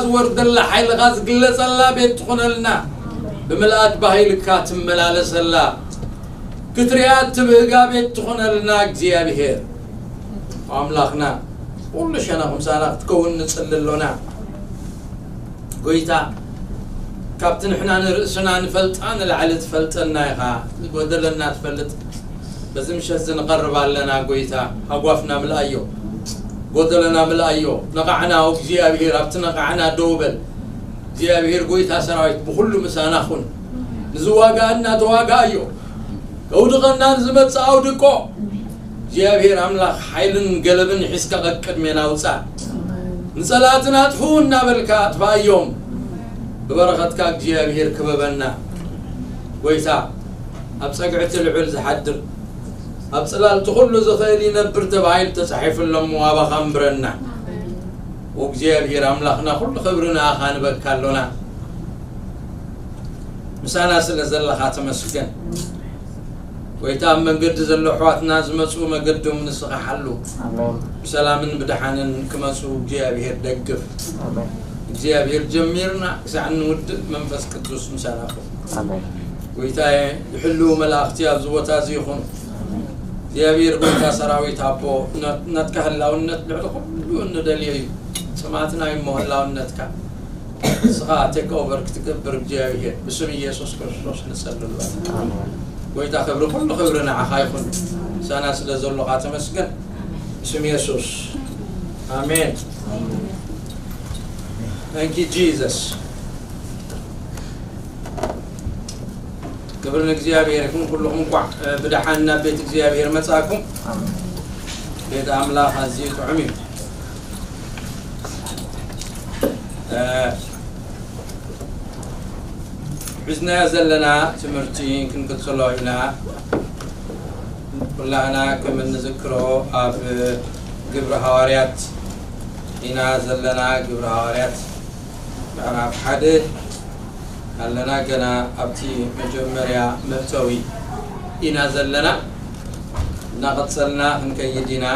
ዝወርደላ፣ ሓይልኻ ዝግለጸላ ቤት ትኾነልና፣ ብምልኣት ባህይልካ ትመላለሰላ፣ ክትሪኣ ትብህጋ ቤት ትኾነልና እግዚኣብሔር ኣምላኽና፣ ኩሉ ሸነኽ ምሳና ክትከውን ንጽሊ ኣሎና። ጎይታ፣ ካብቲ ንሕና ንርእስና ንፈልጣ ንላዕሊ ትፈልጠና ኢኻ። ዝጎደለና ትፈልጥ። በዚ ምሸት እዚ ንቐርብ ኣለና ጎይታ፣ ሃጓፍና ምልኣዮ፣ ጎደለና ምልኣዮ። ነቓዕና ኦ እግዚኣብሔር፣ ኣብቲ ነቓዕና ደው በል። እግዚኣብሔር ጎይታ ሰራዊት ብኹሉ ምሳና ኹን። ንዝዋጋኣና ተዋጋኣዮ፣ ከውድቐና ንዝመጽእ ኣውድቆ። እግዚኣብሔር ኣምላኽ ሓይልን ገለብን ሒዝካ ቀቅድሜና ውጻእ። ንጸላእትና ኣጥፍኡ እናበልካ ኣጥፍኣዮም። ብበረኸትካ እግዚኣብሔር ክበበና። ጎይታ፣ ኣብ ጸግዕቲ ልዑል ዝሓድር፣ ኣብ ጽላልቲ ኩሉ ዝኽእል ይነብር ተባሂሉ ተጻሒፉ ኣሎ እሞ፣ ኣባኻ እምብረና። ወእግዚኣብሔር ኣምላኽና፣ ኩሉ ክብሪ ንኣኻ ንበካ ኣሎና። ምሳና ስለ ዘለኻ ተመስገን። ጎይታ፣ ኣብ መንገዲ ዘለዉ ኣሕዋትና ዝመጹ መገዶም ንስኻ ሓሉ። ኣሜን። ብሰላምን ብደሓንን ክመጹ እግዚኣብሔር ደግፍ። ኣሜን። እግዚኣብሔር ጀሚርና ክሳዕ እንውድእ መንፈስ ቅዱስ ምሳና ኩን። ኣሜን። ጎይታዬ፣ ዝሕልዉ መላእኽቲ ኣብዚ ቦታ እዚ ይኹኑ። እግዚኣብሔር ጎይታ ሰራዊት ኣቦ፣ ና-፣ ናትካ ህላውነት ልዕሊ ኩሉ እንደልዮ እዩ። ጽማትና እዩ እሞ ህላውነትካ። ንስኻ ቴክ ኦቨር ክትገብር እግዚኣብሔር ብስም ኢየሱስ ክርስቶስ ንጸልሎ። ኣሜን። ጎይታ ክብሪ፣ ኩሉ ክብሪ ንዓኻ ይኹን። ምሳና ስለ ዘሎኻ ተመስገን። ብስም ኢየሱስ። ኣሜን። Thank you, Jesus. ክብሪ ንእግዚኣብሔር ይኹን። ኩልኹም እንኳዕ፣ እ፣ ብደሓን ናብ ቤት እግዚኣብሔር መጻእኩም። ቤት ኣምላኽ ኣዝዩ ጥዑም እዩ። እ፣ ሒዝናዮ ዘለና ትምህርቲ ክንቅጽሎ ኢና። ኩላህና ከም እንዝክሮ ኣብ ግብሪ ሃዋርያት ኢና ዘለና። ግብሪ ሃዋርያት ምዕራፍ ሓደ ኣለና። ገና ኣብቲ መጀመርያ መእተዊ ኢና ዘለና። እናቐጸልና ክንከይድ ኢና።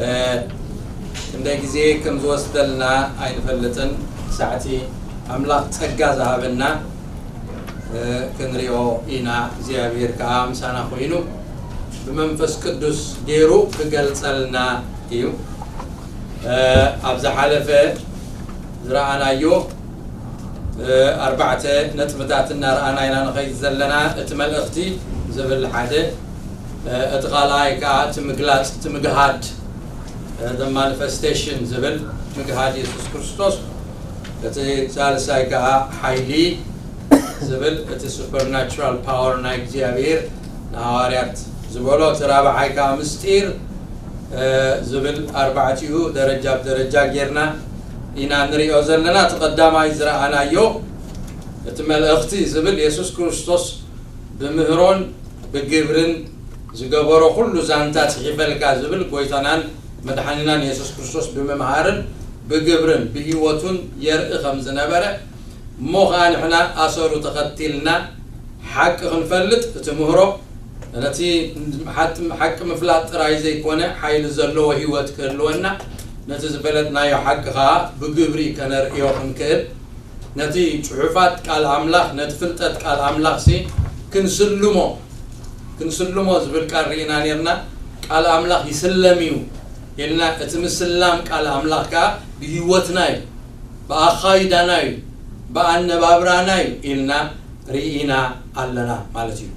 እ፣ ክንደይ ግዜ ከም ዝወስደልና ኣይንፈልጥን። ሳዕቲ ኣምላኽ ጸጋ ዝሃበና፣ እ፣ ክንሪኦ ኢና። እግዚኣብሔር ከኣ ምሳና ኮይኑ ብመንፈስ ቅዱስ ገይሩ ክገልጸልና እዩ። እ፣ ኣብ ዝሓለፈ ዝረኣናዮ፣ እ፣ ኣርባዕተ ነጥብታት እናረኣና ኢና ንኸይድ ዘለና። እቲ መልእኽቲ ዝብል ሓደ፣ እ፣ እቲ ካልኣይ ከኣ እቲ ምግላጽ፣ እቲ ምግሃድ፣ እ፣ the manifestation ዝብል ምግሃድ የሱስ ክርስቶስ፣ እቲ ሳልሳይ ከኣ ሓይሊ ዝብል እቲ supernatural power ናይ እግዚኣብሔር ንሃዋርያት ዝበሎ፣ እቲ ራብዓይ ከኣ ምስጢር፣ እ፣ ዝብል ኣርባዕቲኡ ደረጃ ብደረጃ ጌርና ኢና ንሪኦ ዘለና። እቲ ቀዳማይ ዝረኣናዮ እቲ መልእኽቲ ዝብል የሱስ ክርስቶስ ብምህሮን ብግብርን ዝገበሮ ኩሉ ዛንታ ጽሒፈልካ ዝብል ጎይታናን መድሓኒናን የሱስ ክርስቶስ ብምምሃርን ብግብርን ብህይወቱን የርኢ ከም ዝነበረ፣ እሞ ኸኣ ንሕና ኣሰሩ ተኸቲልና ሓቂ ክንፈልጥ እቲ ምህሮ ነቲ ሓቂ፣ ሓቂ ምፍላጥ ጥራይ ዘይኮነ ሓይሊ ዘለዎ ህይወት ክህልወና፣ ነቲ ዝፈለጥናዮ ሓቂ ኸኣ ብግብሪ ከነርእዮ ክንክእል፣ ነቲ ጽሑፋት ቃል ኣምላኽ፣ ነቲ ፍልጠት ቃል ኣምላኽሲ ክንስልሞ፣ ክንስልሞ ዝብል ቃል ርኢና ኔርና። ቃል ኣምላኽ ይስለም እዩ ኢልና፣ እቲ ምስላም ቃል ኣምላኽ ከኣ ብህይወትና እዩ፣ ብኣኻይዳና እዩ፣ ብኣነባብራና እዩ ኢልና ርኢና ኣለና ማለት እዩ።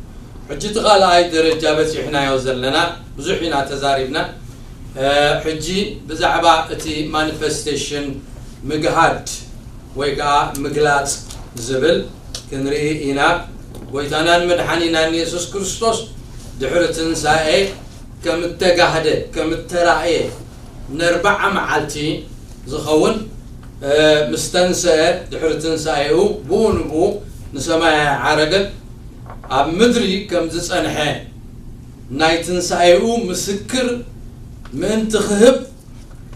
ሕጂ እቲ ካልኣይ ደረጃ በጺሕናዮ ዘለና፣ ብዙሕ ኢና ተዛሪብና። እ፣ ሕጂ ብዛዕባ እቲ ማኒፌስቴሽን፣ ምግሃድ ወይ ከኣ ምግላጽ ዝብል ክንርኢ ኢና። ጎይታናን መድሓኒናን የሱስ ክርስቶስ ድሕሪ ትንሳኤ ከም እተጋህደ፣ ከም እተራእየ፣ ነርብዓ መዓልቲ ዝኸውን፣ እ፣ ምስ ተንሰአ፣ ድሕሪ ትንሳኤኡ ብኡ ንብኡ ንሰማይ ኣይዓረገን። ኣብ ምድሪ ከም ዝጸንሐ ናይ ትንሳኤኡ ምስክር ምእንቲ ክህብ፣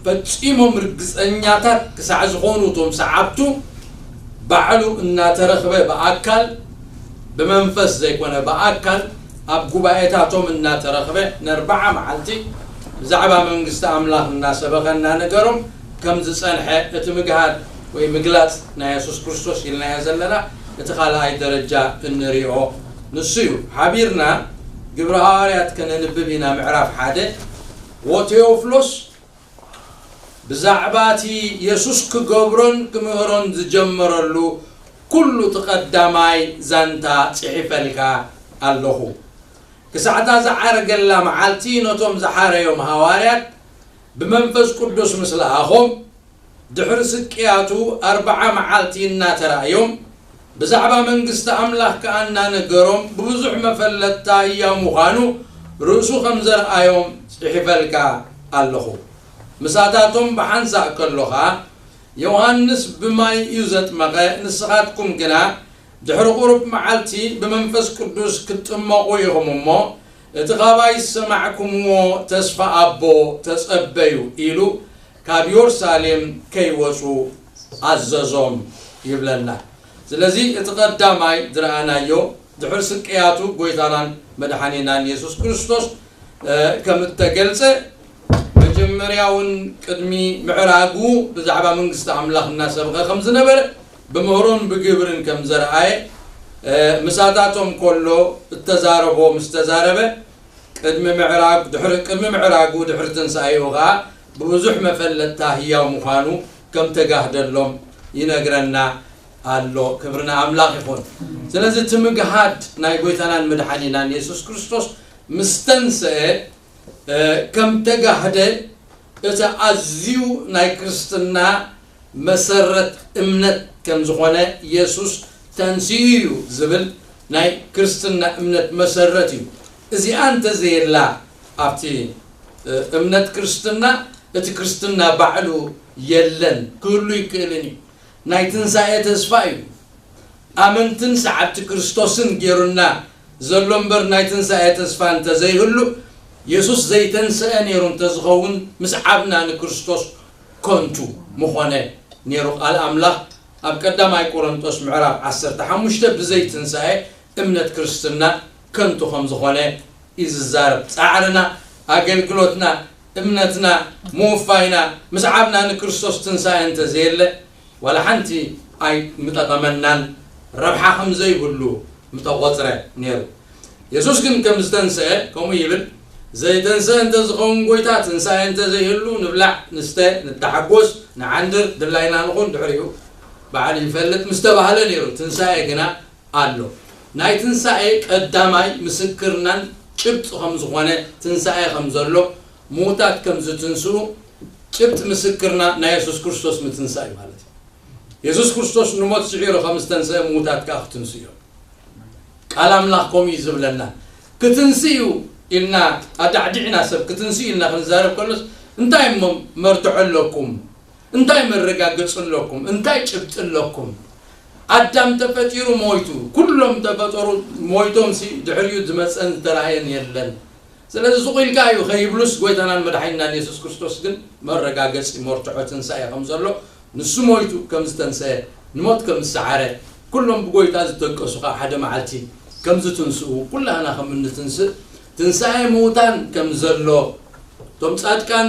ፈጺሞም ርግጸኛታት ክሳዕ ዝኾኑ እቶም ሰዓብቱ፣ ባዕሉ እናተረኽበ ብኣካል፣ ብመንፈስ ዘይኮነ ብኣካል፣ ኣብ ጉባኤታቶም እናተረኽበ ነርብዓ መዓልቲ ብዛዕባ መንግስቲ ኣምላኽ እናሰበኸ እናነገሮም፣ ከም ዝጸንሐ እቲ ምግሃድ ወይ ምግላጽ ናይ የሱስ ክርስቶስ ኢልናዮ ዘለና እቲ ካልኣይ ደረጃ እንሪኦ ንሱ እዩ። ሓቢርና ግብረ ሃዋርያት ከነንብብ ኢና፣ ምዕራፍ ሓደ። ወቴዎፍሎስ ብዛዕባ እቲ የሱስ ክገብሮን ክምህሮን ዝጀመረሉ ኩሉ እቲ ቀዳማይ ዛንታ ጽሒፈልካ ኣለኹ። ክሳዕታ ዝዓረገላ መዓልቲ ነቶም ዝሓረዮም ሃዋርያት ብመንፈስ ቅዱስ ምስ ለኣኾም፣ ድሕሪ ስቅያቱ ኣርብዓ መዓልቲ እናተራእዮም፣ ብዛዕባ መንግስቲ ኣምላኽ ከኣ እናነገሮም፣ ብብዙሕ መፈለጥታ ህያው ምዃኑ ርእሱ ከም ዘርኣዮም ጽሒፈልካ ኣለኹ። ምሳታቶም ብሓንሳእ ከሎ ኸኣ፣ ዮሃንስ ብማይ እዩ ዘጥመቐ፣ ንስኻትኩም ግና ድሕሪ ቁሩብ መዓልቲ ብመንፈስ ቅዱስ ክትጥመቑ ኢኹም እሞ፣ እቲ ኻባይ ዝሰማዕኩምዎ ተስፋ ኣቦ ተጸበዩ ኢሉ ካብ ዮርሳሌም ከይወጹ ኣዘዞም ይብለና። ስለዚ እቲ ቀዳማይ ዝረኣናዮ ድሕሪ ስቅያቱ ጎይታናን መድሓኒናን የሱስ ክርስቶስ ከም እተገልጸ መጀመርያውን ቅድሚ ምዕራጉ ብዛዕባ መንግስቲ ኣምላኽ እናሰብኸ ከም ዝነበረ ብምህሮን ብግብርን ከም ዘርኣየ ምሳታቶም ከሎ እተዛረቦ ምስ ተዛረበ ቅድሚ ምዕራግ ድሕሪ ቅድሚ ምዕራጉ ድሕሪ ትንሳኤኡ ኸኣ ብብዙሕ መፈለጥታ ህያው ምዃኑ ከም ተጋህደሎም ይነግረና ኣሎ። ክብሪ ንኣምላኽ ይኹን። ስለዚ እቲ ምግሃድ ናይ ጎይታናን መድሓኒናን የሱስ ክርስቶስ ምስ ተንስአ ከም ተጋህደ እቲ ኣዝዩ ናይ ክርስትና መሰረት እምነት ከም ዝኾነ የሱስ ተንስኡ እዩ ዝብል ናይ ክርስትና እምነት መሰረት እዩ። እዚኣ እንተዘየላ ኣብቲ እምነት ክርስትና እቲ ክርስትና ባዕሉ የለን ክህሉ ይክእልን እዩ። ናይ ትንሳኤ ተስፋ እዩ። ኣመንትን ሰዓብቲ ክርስቶስን ገይሩና ዘሎ እምበር ናይ ትንሳኤ ተስፋ እንተዘይህሉ የሱስ ዘይተንሰአ ነይሩ እንተዝኸውን ምስዓብና ንክርስቶስ ከንቱ ምኾነ ነይሩ። ቃል ኣምላኽ ኣብ ቀዳማይ ቆሮንጦስ ምዕራፍ ዓሰርተ ሓሙሽተ ብዘይ ትንሳኤ እምነት ክርስትና ከንቱ ከም ዝኾነ እዩ ዝዛረብ። ጻዕርና፣ ኣገልግሎትና፣ እምነትና፣ ምውፋይና፣ ምስዓብና ንክርስቶስ ትንሳኤ እንተዘየለ ዋላ ሓንቲ ኣይምጠቐመናን ረብሓ ከም ዘይብሉ ምተቖጽረ ነይሩ። የሱስ ግን ከም ዝተንስአ ከምኡ ይብል፣ ዘይተንስአ እንተዝኸውን ጎይታ ትንሳኤ እንተዘይህሉ ንብላዕ፣ ንስተ፣ ንተሓጎስ፣ ንዓንድር፣ ድላይና ንኹን፣ ድሕሪኡ ባዕሉ ይፈልጥ ምስ ተባህለ ነይሩ። ትንሳኤ ግና ኣሎ። ናይ ትንሳኤ ቀዳማይ ምስክርናን ጭብጢ ከም ዝኾነ ትንሳኤ ከም ዘሎ ምዉታት ከም ዝትንስኡ ጭብጢ ምስክርና ናይ የሱስ ክርስቶስ ምትንሳእ እዩ ማለት እዩ። የሱስ ክርስቶስ ንሞት ስዒሩ ከም ዝተንስአ ምዉታት ከኣ ክትንስኡ እዮም። ቃል ኣምላኽ ከምኡ እዩ ዝብለና። ክትንስኡ እዩ ኢልና ኣዳዕዲዕና ሰብ ክትንስኡ ኢልና ክንዛረብ ከሎስ እንታይ እሞ መርትዖ ኣለኩም? እንታይ መረጋገጺ ኣለኩም? እንታይ ጭብጢ ኣለኩም? ኣዳም ተፈጢሩ ሞይቱ፣ ኩሎም ተፈጠሩ ሞይቶም ሲ ድሕሪኡ ዝመጸን ዝተራእየን የለን። ስለዚ ሱቕ ኢልካ እዩ ከይብሉስ ጎይታናን መድሓኒናን የሱስ ክርስቶስ ግን መረጋገጺ መርትዖ ትንሳኤ ከም ዘሎ ንሱ ሞይቱ ከም ዝተንሰአ ንሞት ከም ዝሰዓረ ኩሎም ብጎይታ ዝተቀሱ ከዓ ሓደ መዓልቲ ከም ዝትንስኡ ኩላህና ከም እንትንስእ ትንሳኤ ምውታን ከም ዘሎ እቶም ጻድቃን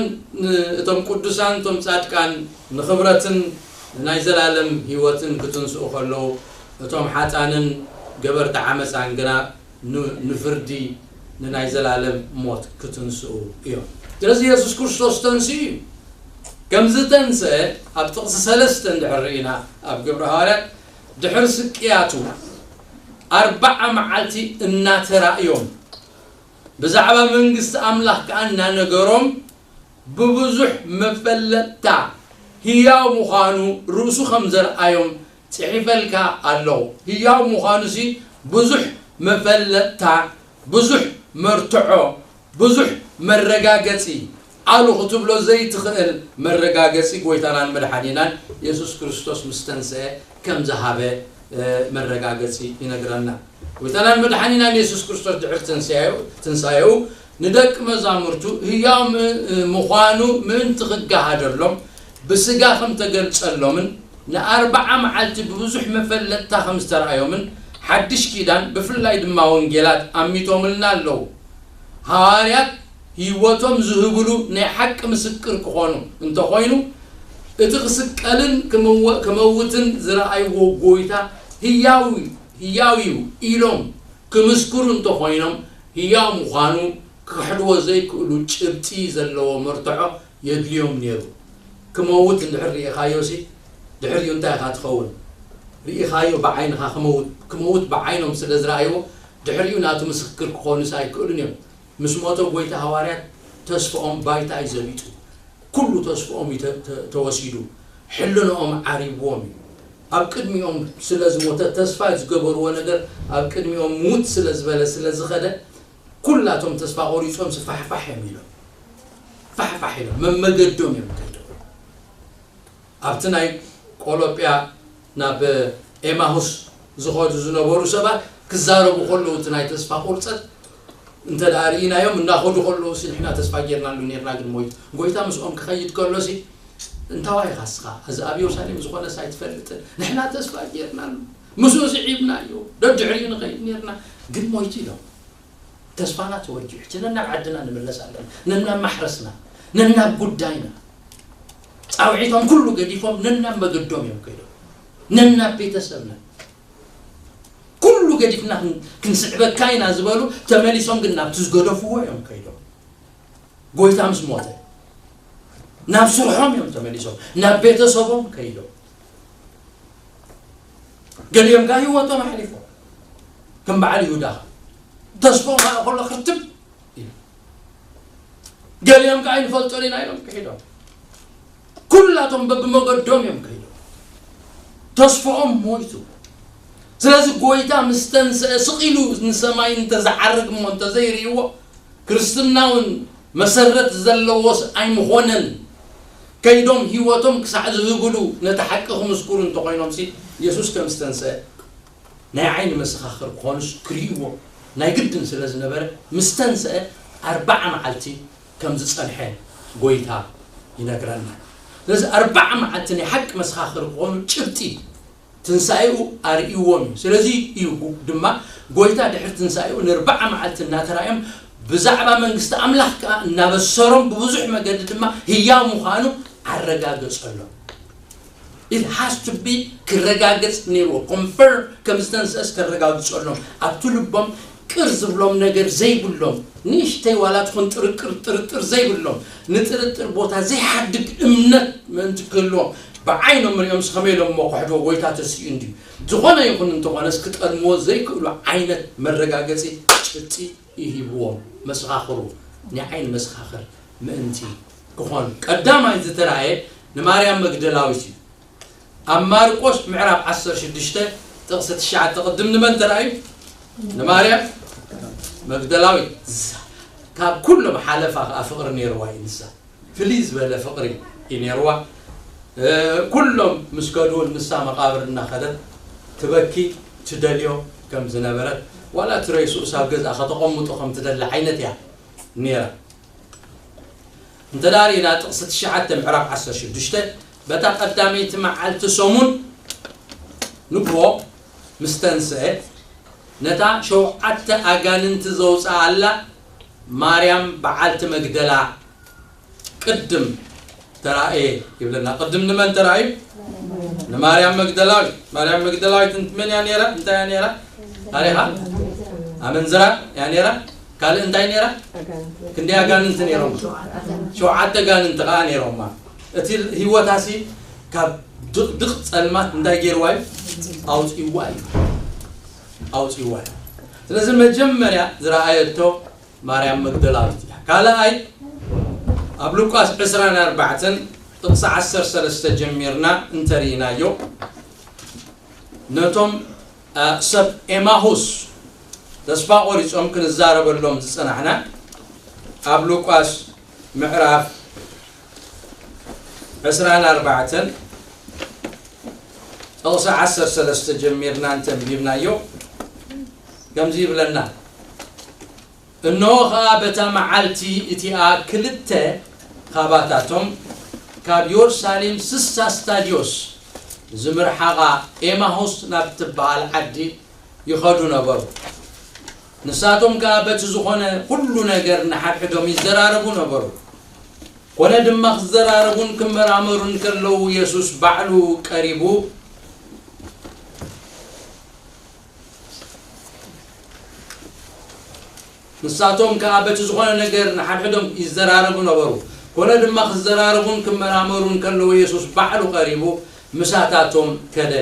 እቶም ቅዱሳን እቶም ጻድቃን ንኽብረትን ናይ ዘላለም ህይወትን ክትንስኡ ከለዉ እቶም ሓጣንን ገበርቲ ዓመፃን ግና ንፍርዲ ንናይ ዘላለም ሞት ክትንስኡ እዮም። ስለዚ የሱስ ክርስቶስ ተንስኡ እዩ። ከም ዝተንስአ ኣብ ጥቕሲ ሰለስተ እንድሕር ርኢና ኣብ ግብሪ ሃዋርያት ድሕሪ ስቅያቱ ኣርባዓ መዓልቲ እናተራእዮም ብዛዕባ መንግስቲ ኣምላኽ ከኣ እናነገሮም ብብዙሕ መፈለጥታ ህያው ምዃኑ ርእሱ ከም ዘርኣዮም ጽሒፈልካ ኣለኹ። ህያው ምዃኑሲ ብዙሕ መፈለጥታ፣ ብዙሕ መርትዖ፣ ብዙሕ መረጋገጺ ኣሉ ክትብሎ ዘይትኽእል መረጋገጺ ጎይታናን መድሓኒናን የሱስ ክርስቶስ ምስ ተንስአ ከም ዝሃበ መረጋገጺ ይነግረና። ጎይታናን መድሓኒናን የሱስ ክርስቶስ ድሕሪ ትንሳኤኡ ንደቂ መዛሙርቱ ህያው ምዃኑ ምእንቲ ክገሃደሎም ብስጋ ከም ተገልጸሎምን ንኣርብዓ መዓልቲ ብብዙሕ መፈለጥታ ከም ዝተራእዮምን ሓድሽ ኪዳን ብፍላይ ድማ ወንጌላት ኣሚቶምልና ኣለዉ። ሃዋርያት ህይወቶም ዝህብሉ ናይ ሓቂ ምስክር ክኾኑ እንተኾይኑ እቲ ክስቀልን ክመወ-፣ ክመውትን ዝረኣይዎ ጎይታ ህያው፣ ህያው እዩ ኢሎም ክምስክሩ እንተኾይኖም፣ ህያው ምዃኑ ክኽሕድዎ ዘይክእሉ ጭብጢ ዘለዎ መርትዖ የድልዮም ነይሩ። ክመውት እንድሕር ርኢኻዮሲ፣ ድሕሪኡ እንታይ ኢኻ ትኸውን? ርኢኻዮ ብዓይንኻ ክመውት፣ ክመውት ብዓይኖም ስለ ዝረኣይዎ፣ ድሕሪኡ ናቱ ምስክር ክኾኑስ ኣይክእሉን እዮም። ምስ ሞተ ጎይታ ሃዋርያት ተስፋኦም ባይታ እዩ ዘቢጡ። ኩሉ ተስፋኦም እዩ ተ-፣ ተ-፣ ተወሲዱ። ሕልንኦም ዓሪብዎም እዩ። ኣብ ቅድሚኦም ስለ ዝሞተ ተስፋ ዝገበርዎ ነገር ኣብ ቅድሚኦም ሙት ስለ ዝበለ ስለ ዝኸደ ኩላቶም ተስፋ ቆሪጾም ፋሕፋሕ እዮም ኢሎም። ፋሕፋሕ ኢሎም መመገዶም እዮም ከይዶም። ኣብቲ ናይ ቆሎጵያ ናብ ኤማሁስ ዝኸዱ ዝነበሩ ሰባት ክዛረቡ ከለዉ እቲ ናይ ተስፋ ቁርጸት እንተ ደኣ ርኢናዮም እናኸዱ ከለዉ ሲ ንሕና ተስፋ ጌርናሉ ኔርና ግን ሞይቱ። ጎይታ ምስኦም ክኸይድ ከሎ ሲ እንታዋይ ኢኻ እስኻ? እዚ ኣብ የሩሳሌም ዝኾነስ ኣይትፈልጥን? ንሕና ተስፋ ጌርናሉ ምስኡ ስዒብናዮ ደድሕሪኡ ንኸይድ ኔርና ግን ሞይቱ ኢሎም። ተስፋና ተወዲኡ። ሕጂ ነናብ ዓድና ንምለስ ኣለና። ነናብ ማሕረስና፣ ነናብ ጉዳይና። ጻውዒቶም ኩሉ ገዲፎም ነናብ መገዶም እዮም ከይዶም። ነናብ ቤተሰብና። ኩሉ ገዲፍና ክን-፣ ክንስዕበካ ኢና ዝበሉ ተመሊሶም ግን ናብቲ ዝገደፍዎ እዮም ከይዶም። ጎይታ ምስ ሞተ ናብ ስርሖም እዮም ተመሊሶም። ናብ ቤተሰቦም ከይዶም። ገሊኦም ከኣ ህይወቶም ኣሕሊፎም። ከም በዓል ይሁዳ ተስፎም ከኣ ከሎ ክርትም ኢሉ። ገሊኦም ከኣ ኣይንፈልጦን ኢና ኢሎም ክሒዶም። ኩላቶም በብመገዶም እዮም ከይዶም። ተስፎኦም ሞይቱ። ስለዚ ጎይታ ምስ ተንስአ ስቕ ኢሉ ንሰማይ እንተዝዓርግ እሞ እንተዘይርእይዎ ክርስትና እውን መሰረት ዘለዎስ ኣይምኾነን። ከይዶም ህይወቶም ክሳዕ ዝህብሉ ነቲ ሓቂ ክምስክሩ እንተኾይኖምሲ የሱስ ከም ዝተንስአ ናይ ዓይኒ መሰኻኽር ክኾኑስ ክርእይዎ ናይ ግድን ስለ ዝነበረ ምስ ተንስአ ኣርባዓ መዓልቲ ከም ዝጸንሐ ጎይታ ይነግረና። ስለዚ ኣርባዓ መዓልቲ ናይ ሓቂ መሰኻኽር ክኾኑ ጭብጢ ትንሳኤኡ ኣርእይዎም እዩ። ስለዚ እዩ ጉ-፣ ድማ ጎይታ ድሕሪ ትንሳኤኡ ንኣርባዓ መዓልቲ እናተራእዮም ብዛዕባ መንግስቲ ኣምላኽ ከኣ እናበሰሮም ብብዙሕ መገዲ ድማ ህያው ምዃኑ ኣረጋገጸሎም። It has to be ክረጋገጽ ነይርዎ። ኮንፈርም ከም ዝተንስአስ ከረጋግጸሎም ኣብቲ ልቦም ቅር ዝብሎም ነገር ዘይብሎም ንእሽተይ ዋላ ትኹን ጥርጥር ጥርጥር ዘይብሎም ንጥርጥር ቦታ ዘይሓድግ እምነት ምእንቲ ክህልዎም ብዓይኖም ሪኦም ከመይ ኢሎም እሞ ክሕድዎ ጎይታ ተሲኡ እንድዩ። ዝኾነ ይኹን እንተኾነስ ክጠልምዎ ዘይክእሉ ዓይነት መረጋገጺ ጭብጢ ይሂብዎም። መሰኻኽሩ ናይ ዓይኒ መሰኻኽር ምእንቲ ክኾኑ ቀዳማይ ዝተራእየ ንማርያም መግደላዊት እዩ። ኣብ ማርቆስ ምዕራፍ ዓሰርተ ሽዱሽተ ጥቕሲ ትሽዓተ ቅድም ንመን ተራእዩ? ንማርያም መግደላዊት። ካብ ኩሎም ሓለፋ ከኣ ፍቕሪ ነይርዋ እዩ ንሳ። ፍልይ ዝበለ ፍቕሪ እዩ ነይርዋ። እ፣ ኩሎም ምስ ከዱ ንሳ መቓብር እናኸደት ትበኪ፣ ትደልዮ ከም ዝነበረት ዋላ እቲ ሬስኡስ ኣብ ገዝኣ ከተቐምጦ ከም ትደሊ ዓይነት እያ ነይራ። እንተ ደኣ ርኢና ጥቕሲ ትሽዓተ ምዕራፍ ዓሰርተ ሽዱሽተ በታ ቀዳመይቲ መዓልቲ ሰሙን ንግሆ ምስ ተንስአ ነታ ሸውዓተ ኣጋንንቲ ዘውፅኣላ ማርያም በዓልቲ መግደላ ቅድም ተራእየ ይብለና። ቅድም ንመን ተራእዩ? ንማርያም መግደላዊት። ማርያም መግደላዊት እንት-፣ መን እያ ነይራ? እንታይ እያ ነይራ? ታሪኻ? ኣመንዝራ እያ ነይራ። ካልእ እንታይ ነይራ? ክንደይ ኣጋንንቲ ነይሮም? ሸውዓተ ኣጋንንቲ ከኣ ነይሮማ። እቲ ህይወታሲ ካብ ድቕድቕ ጸልማት እንታይ ገይርዋ እዩ? ኣውጽእዋ እዩ። ኣውጽእዋ እዩ። ስለዚ መጀመርያ ዝረኣየቶ ማርያም መግደላዊት እያ። ካልኣይ ኣብ ሉቃስ ዕስራን ኣርባዕተን ጥቕሲ ዓሰርተ ሰለስተ ጀሚርና እንተርኢናዮ ነቶም፣ አ፣ ሰብ ኤማሁስ ተስፋ ቆሪጾም ክንዛረበሎም ዝጸናሕና ኣብ ሉቃስ ምዕራፍ ዕስራን ኣርባዕተን ጥቕሲ ዓሰርተ ሰለስተ ጀሚርና እንተንቢብናዮ ከምዚ ይብለና። እንሆ ኸኣ በታ መዓልቲ እቲኣ ክልተ ኻባታቶም ካብ ዮርሳሌም ስሳ ስታድዮስ ዝምርሓቓ ኤማሁስ ናብ ትበሃል ዓዲ ይኸዱ ነበሩ። ንሳቶም ከኣ በቲ ዝኾነ ኩሉ ነገር ንሓድሕዶም ይዘራረቡ ነበሩ። ኮነ ድማ ክዘራረቡን ክመራመሩን ከለዉ የሱስ ባዕሉ ቀሪቡ፣ ንሳቶም ከኣ በቲ ዝኾነ ነገር ንሓድሕዶም ይዘራረቡ ነበሩ። ኮነ ድማ ክዘራረቡን ክመራመሩን ከለዉ የሱስ ባዕሉ ቀሪቡ ምሳታቶም ከደ።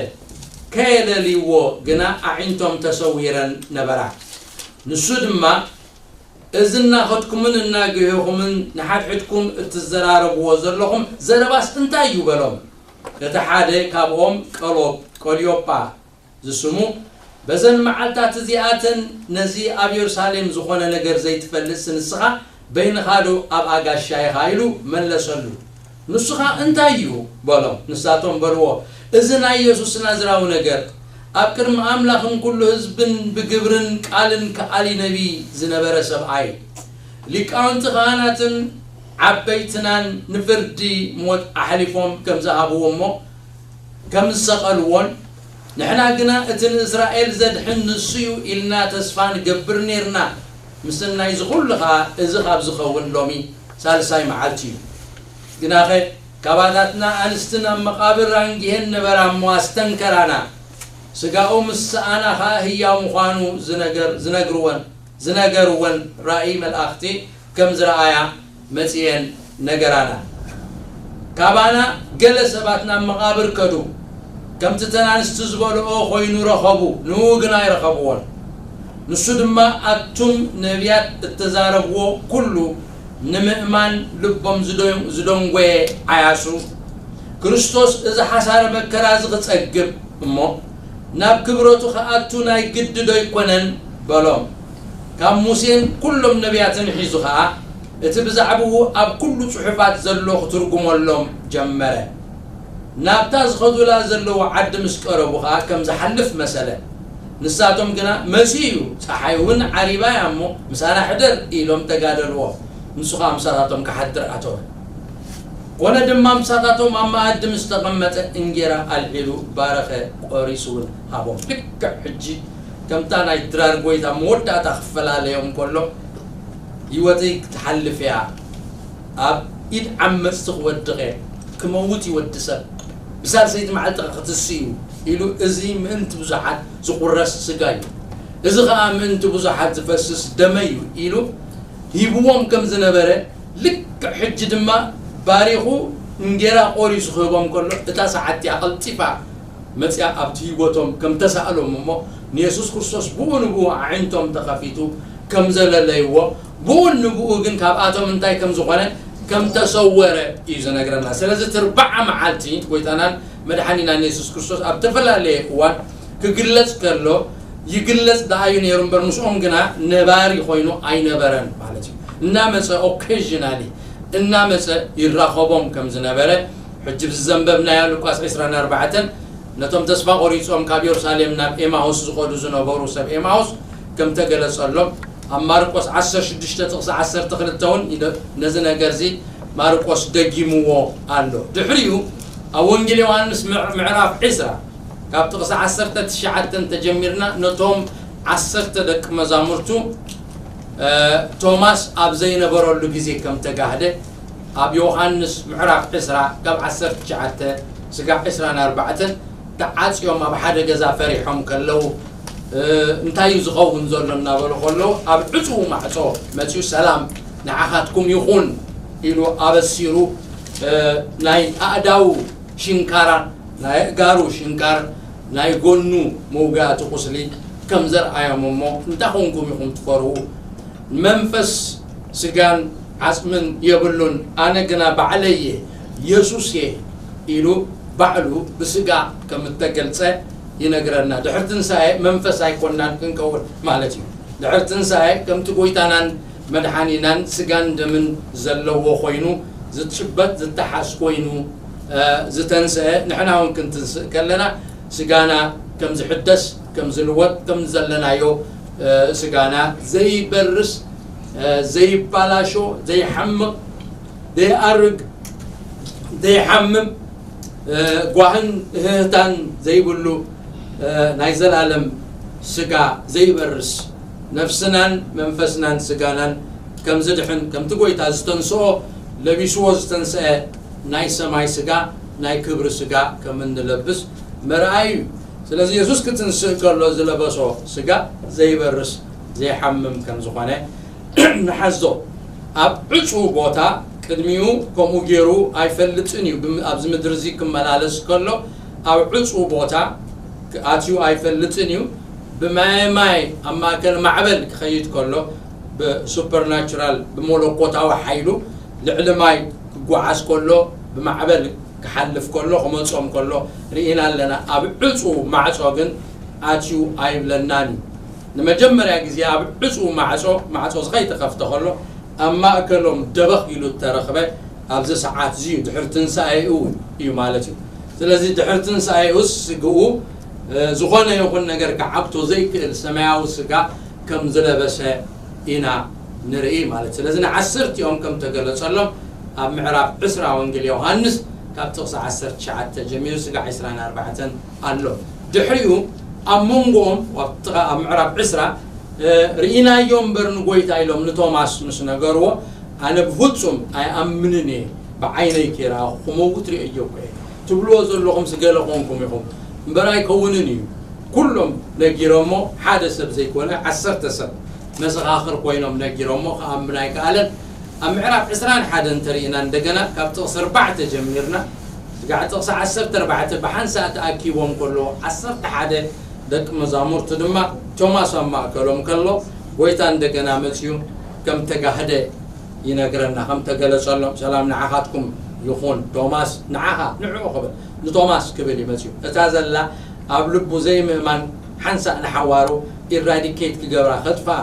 ከየለልይዎ ግና ኣዒንቶም ተሰዊረን ነበራ። ንሱ ድማ፣ እዚ እናኸድኩምን እናገሄኹምን ንሓድሕድኩም እትዘራረብዎ ዘለኹም ዘረባስ እንታይ እዩ? በሎም። እቲ ሓደ ካብኦም ቀሎ-፣ ቀልዮጳ ዝስሙ፣ በዘን መዓልታት እዚኣተን ነዚ ኣብ የሩሳሌም ዝኾነ ነገር ዘይትፈልጥሲ ንስኻ በይንኻ ዶ ኣብ ኣጋሻ ኢኻ? ኢሉ መለሰሉ። ንሱ ኸኣ እንታይ እዩ? በሎም። ንሳቶም በልዎ፣ እዚ ናይ የሱስ ናዝራዊ ነገር፣ ኣብ ቅድሚ ኣምላኽን ኩሉ ህዝብን ብግብርን ቃልን ከኣሊ ነቢይ ዝነበረ ሰብኣይ፣ ሊቃውንቲ ካህናትን ዓበይትናን ንፍርዲ ሞት ኣሕሊፎም ከም ዝሃብዎ እሞ ከም ዝሰቐልዎን፣ ንሕና ግና እቲ ንእስራኤል ዘድሕን ንሱ እዩ ኢልና ተስፋ ንገብር ኔርና። ምስናይ እዚ ኹሉ ኸኣ እዚ ካብ ዝኸውን ሎሚ ሳልሳይ መዓልቲ እዩ። ግናኸ ካባታትና ኣንስቲ ናብ መቓብር ኣንጊሄን ነበራ እሞ ኣስተንከራና። ስጋኡ ምስ ሰኣና ኸኣ ህያው ምዃኑ ዝነገር-፣ ዝነግርወን፣ ዝነገርወን ራእይ መልኣኽቲ ከም ዝረኣያ መጺኤን ነገራና። ካባና ገለ ሰባት ናብ መቓብር ከዱ፣ ከምቲ እተን ኣንስቲ ዝበልኦ ኾይኑ ረኸቡ፣ ንኡ ግን ኣይረኸብዎን። ንሱ ድማ ኣቱም ነቢያት እተዛረብዎ ኩሉ ንምእማን ልቦም ዝዶ-፣ ዝደንጎየ ዓያሱ፣ ክርስቶስ እዚ ሓሳረ መከራ እዚ ክጸግብ እሞ ናብ ክብረቱ ክኣቱ ናይ ግዲ ዶ ኣይኮነን? በሎም። ካብ ሙሴን ኩሎም ነቢያትን ሒዙ ኸኣ እቲ ብዛዕባኡ ኣብ ኩሉ ጽሑፋት ዘሎ ክትርጉመሎም ጀመረ። ናብታ ዝኸዱላ ዘለዉ ዓዲ ምስ ቀረቡ ኸኣ ከም ዝሓልፍ መሰለ። ንሳቶም ግና፣ መሲሁ እዩ፣ ጸሓይ እውን ዓሪባ እያ እሞ፣ ምሳና ሕደር፣ ኢሎም ተጋደልዎ። ንሱ ኸኣ ምሳታቶም ክሓድር ኣተወ። ኮነ ድማ ምሳታቶም ኣብ መኣዲ ምስ ተቐመጠ፣ እንጌራ ኣልዒሉ ባረኸ፣ ቈሪሱ እውን ሃቦም። ልክዕ ሕጂ ከምታ ናይ ድራር ጐይታ መወዳእታ ክፈላለዮም ከሎ፣ ህይወተይ ክትሓልፍ እያ፣ ኣብ ኢድ ዓመጽቲ ክወድቕ እየ፣ ክመውት እዩ ወዲ ሰብ፣ ብሳልሰይቲ መዓልቲ ኸኣ ክትስእ እዩ ኢሉ፣ እዚ ምእንቲ ብዙሓት ዝቑረስ ስጋ እዩ፣ እዚ ኸኣ ምእንቲ ብዙሓት ዝፈስስ ደመይ እዩ ኢሉ ሂብዎም ከም ዝነበረ፣ ልክዕ ሕጂ ድማ ባሪኹ እንጌራ ቖሪሱ ክህቦም ከሎ፣ እታ ሰዓት እቲኣ ቐልጢፋ መጺኣ ኣብቲ ህይወቶም ከም ተሳእሎም እሞ፣ ንየሱስ ክርስቶስ ብኡ ንብኡ ኣዒንቶም ተኸፊቱ ከም ዘለለይዎ፣ ብኡ ንብኡ ግን ካብኣቶም እንታይ ከም ዝኾነ ከም ተሰወረ እዩ ዝነግረና። ስለዚ እቲ ኣርብዓ መዓልቲ ጐይታናን መድሓኒናን የሱስ ክርስቶስ ኣብ ተፈላለየ እዋን ክግለጽ ከሎ፣ ይግለጽ ደኣ እዩ ነይሩ እምበር፣ ምስኦም ግና ነባሪ ኮይኑ ኣይነበረን ማለት እዩ። እናመጸ፣ ኦኬዥናሊ እናመጸ ይራኸቦም ከም ዝነበረ፣ ሕጂ ብዝዘንበብናዮ ሉቃስ ዕስራን ኣርባዕተን፣ ነቶም ተስፋ ቆሪጾም ካብ የሩሳሌም ናብ ኤማሁስ ዝኸዱ ዝነበሩ ሰብ ኤማሁስ ከም ተገለጸሎም፣ ኣብ ማርቆስ ዓሰርተ ሽዱሽተ ጥቕሲ ዓሰርተ ክልተ እውን ይደ-፣ ነዚ ነገር እዚ ማርቆስ ደጊምዎ ኣሎ። ድሕሪኡ ኣብ ወንጌል ዮሃንስ ምዕ-፣ ምዕራፍ ዕስራ፣ ካብ ጥቕሲ ዓሰርተ ትሽዓተ ተጀሚርና፣ ነቶም ዓሰርተ ደቂ መዛሙርቱ፣ እ፣ ቶማስ ኣብ ዘይነበረሉ ግዜ ከም ተጋህደ፣ ኣብ ዮሃንስ ምዕራፍ ዕስራ ካብ ዓሰርተ ትሽዓተ ስጋዕ ዕስራን ኣርባዕተን፣ ተዓጽዮም ኣብ ሓደ ገዛ ፈሪሖም ከለዉ፣ እ፣ እንታይ እዩ ዝኸውን ዘሎ እናበሉ ከለዉ፣ ኣብ ዕጹው ማዕጾ መጺኡ፣ "ሰላም ንዓኻትኩም ይኹን" ኢሉ ኣበሲሩ፣ እ፣ ናይ ኣእዳዉ ሽንካራን ናይ ኣእጋሩ ሽንካር፣ ናይ ጎኑ መውጋእቲ ቁስሊ ከም ዘርኣዮም እሞ፣ እንታይ ኾንኩም ኢኹም ትፈርሁ? መንፈስ ስጋን ዓጽምን የብሉን፣ ኣነ ግና ባዕለይ እየ፣ የሱስ እየ ኢሉ ባዕሉ ብስጋ ከም እተገልጸ ይነግረና። ድሕሪ ትንሳኤ መንፈስ ኣይኮናን ክንከውን ማለት እዩ። ድሕሪ ትንሳኤ ከምቲ ጐይታናን መድሓኒናን ስጋን ደምን ዘለዎ ኮይኑ ዝጭበጥ ዝተሓዝ ኮይኑ፣ እ፣ ዝተንስአ፣ ንሕና እውን ክንትንስእ ከለና ስጋና ከም ዝሕደስ፣ ከም ዝልወጥ፣ ከም ዘለናዮ፣ እ፣ ስጋና ዘይበርስ፣ እ፣ ዘይባላሾ፣ ዘይሓምቕ፣ ዘይኣርግ፣ ዘይሓምም፣ እ፣ ጓህን እህህታን ዘይብሉ፣ እ፣ ናይ ዘላለም ስጋ ዘይበርስ፣ ነፍስናን መንፈስናን ስጋናን ከም ዝድሕን፣ ከምቲ ጐይታ ዝተንስኦ ለቢስዎ ዝተንስአ ናይ ሰማይ ስጋ፣ ናይ ክብሪ ስጋ ከም እንለብስ መርኣዩ እዩ። ስለዚ የሱስ ክትንስእ ከሎ ዝለበሶ ስጋ ዘይበርስ ዘይሓምም ከም ዝኾነ ንሓዞ። ኣብ ዕጹው ቦታ ቅድሚኡ ከምኡ ገይሩ ኣይፈልጥን እዩ። ብም-፣ ኣብዚ ምድሪ እዚ ክመላለስ ከሎ ኣብ ዕጹው ቦታ ኣትዩ ኣይፈልጥን እዩ። ብማየ ማይ ኣብ ማእከል ማዕበል ክኸይድ ከሎ ብሱፐርናቹራል ብመለኮታዊ ሓይሉ ልዕሊ ማይ ክጓዓዝ ከሎ ብማዕበል ክሓልፍ ከሎ ክመጾም ከሎ ርኢና ኣለና። ኣብ ዕጹው ማዕጾ ግን ኣትዩ ኣይብለናን እዩ። ንመጀመርያ ግዜ ኣብ ዕጹው ማዕጾ፣ ማዕጾ ከይተኸፍተ ከሎ ኣብ ማእከሎም ደበኽ ኢሉ እተረኽበ ኣብዚ ሰዓት እዚ እዩ፣ ድሕሪ ትንሳኤኡ እዩ ማለት እዩ። ስለዚ ድሕሪ ትንሳኤኡ ስግኡ፣ እ፣ ዝኾነ ይኹን ነገር ክዓግቶ ዘይክእል ሰማያዊ ስጋ ከም ዝለበሰ ኢና ንርኢ ማለት። ስለዚ ንዓሰርቲኦም ከም ተገለጸሎም ኣብ ምዕራፍ ዕስራ ወንጌል ዮሃንስ ካብ ጥቕሲ ዓሰርተ ትሽዓተ ጀሚሩ ስጋዕ ዕስራን ኣርባዕተን ኣሎ። ድሕሪኡ ኣብ መንጎኦም ኣብ ጥቓ ኣብ ምዕራፍ ዕስራ፣ እ፣ ርኢናዮ እምበር ንጎይታ ኢሎም ንቶማስ ምስ ነገርዎ፣ ኣነ ብፍጹም ኣይኣምንን እየ፣ ብዓይነይ ከይረኣኹ ክመውት ርእየዮ እኮ እየ ትብልዎ ዘለኹምስ ገለ ኮንኩም ኢኹም እምበር ኣይከውንን እዩ። ኩሎም ነጊሮሞ፣ ሓደ ሰብ ዘይኮነ ዓሰርተ ሰብ መሰኻኽር ኮይኖም ነጊሮሞ፣ ክኣምን ኣይከኣለን። ኣብ ምዕራፍ ዕስራን ሓደን እንተሪእና እንደገና ካብ ጥቕሲ ኣርባዕተ ጀሚርና ስጋዕ ጥቕሲ ዓሰርተ ኣርባዕተ ብሓንሳእ ተኣኪቦም ከለዉ ዓሰርተ ሓደ ደቂ መዛሙርቱ ድማ ቶማስ ኣብ ማእከሎም ከሎ ጎይታ እንደገና መጺኡ ከም ተጋህደ ይነግረና፣ ከም ተገለጸሎም። ሰላም ንዓኻትኩም ይኹን። ቶማስ ንዓኻ፣ ንዕኡ ክብል፣ ንቶማስ ክብል እዩ መጺኡ። እታ ዘላ ኣብ ልቡ ዘይምእማን ሓንሳእ ንሓዋሩ ኢራዲኬት ክገብራ፣ ከጥፍኣ፣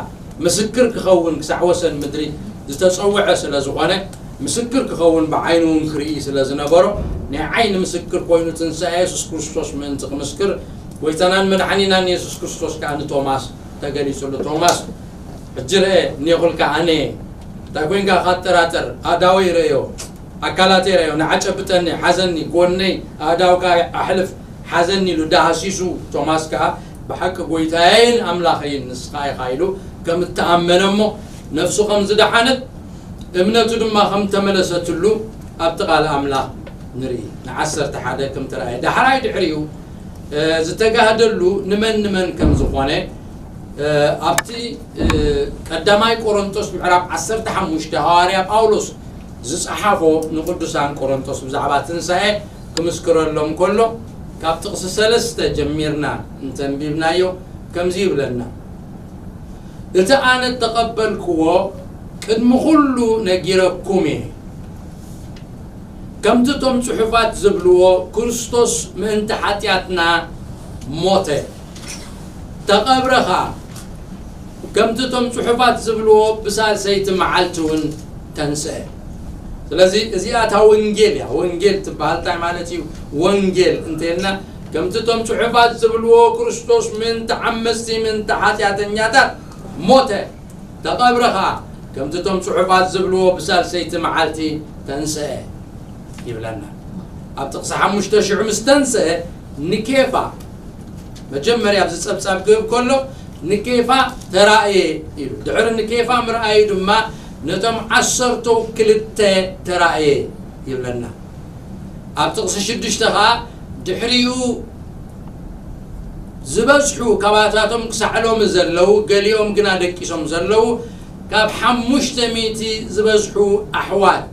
ምስክር ክኸውን ክሳዕ ወሰን ምድሪ ዝተጸውዐ ስለ ዝኾነ፣ ምስክር ክኸውን ብዓይኑ እውን ክርኢ ስለ ዝነበሮ፣ ናይ ዓይኒ ምስክር ኮይኑ ትንሳኤ የሱስ ክርስቶስ ምእንቲ ክምስክር፣ ጎይታናን መድሓኒናን የሱስ ክርስቶስ ከኣ ንቶማስ ተገሊጹሉ። ቶማስ፣ ሕጂ ርአ፣ እኔኹልካ ኣነ እየ። እንታይ ኮይንካ ኢኻ ትጠራጠር? ኣእዳወይ ርእዮ፣ ኣካላተይ ርእዮ፣ ንዓ ጨብጠኒ፣ ሓዘኒ፣ ጎነይ፣ ኣእዳውካ ኣሕልፍ፣ ሓዘኒ ኢሉ ዳህሲሱ፣ ቶማስ ከኣ ብሓቂ ጎይታየይን ኣምላኸይን ንስኻ ኢኻ ኢሉ ከም እተኣመነ እሞ ነፍሱ ከም ዝደሓነት እምነቱ ድማ ከም ተመለሰትሉ ኣብቲ ቃል ኣምላኽ ንርኢ። ንዓሰርተ ሓደ ከም ተራእየ። ዳሕራይ ድሕሪኡ፣ እ፣ ዝተጋህደሉ ንመን ንመን ከም ዝኾነ፣ እ፣ ኣብቲ፣ እ፣ ቀዳማይ ቆሮንቶስ ምዕራፍ ዓሰርተ ሓሙሽተ ሃዋርያ ጳውሎስ ዝጸሓፎ ንቅዱሳን ቆሮንቶስ ብዛዕባ ትንሳኤ ክምስክረሎም ከሎ ካብ ጥቕሲ ሰለስተ ጀሚርና እንተንቢብናዮ ከምዚ ይብለና። እቲ ኣነ እተቐበልክዎ ቅድሚ ኩሉ ነጊረኩም እየ። ከምቲ እቶም ጽሑፋት ዝብልዎ ክርስቶስ ምእንቲ ሓጢኣትና ሞተ፣ ተቐብረ ኸኣ። ከምቲ እቶም ጽሑፋት ዝብልዎ ብሳልሰይቲ መዓልቲ እውን ተንስአ። ስለዚ እዚኣ እታ ወንጌል እያ። ወንጌል ትበሃል እንታይ ማለት እዩ? ወንጌል እንተልና ከምቲ እቶም ጽሑፋት ዝብልዎ ክርስቶስ ምእንቲ ዓመጽቲ ምእንቲ ሓጢኣተኛታት ሞተ፣ ተቐብረ ኸኣ፣ ከምቲ እቶም ጽሑፋት ዝብልዎ ብሳልሰይቲ መዓልቲ ተንስአ ይብለና። ኣብ ጥቕሲ ሓሙሽተ ሽዑ ምስ ተንስአ ንኬፋ፣ መጀመርያ ኣብዚ ጸብጻብ ክህብ ከሎ ንኬፋ ተራእየ ኢሉ። ድሕሪ ንኬፋ ምርኣዩ ድማ ነቶም ዓሰርተው ክልተ ተራእየ ይብለና። ኣብ ጥቕሲ ሽዱሽተ ኸኣ ድሕሪኡ ዝበዝሑ ካባታቶም ክሳዕ ሎሚ ዘለዉ፣ ገሊኦም ግና ደቂሶም ዘለዉ፣ ካብ ሓሙሽተ ሚእቲ ዝበዝሑ ኣሕዋት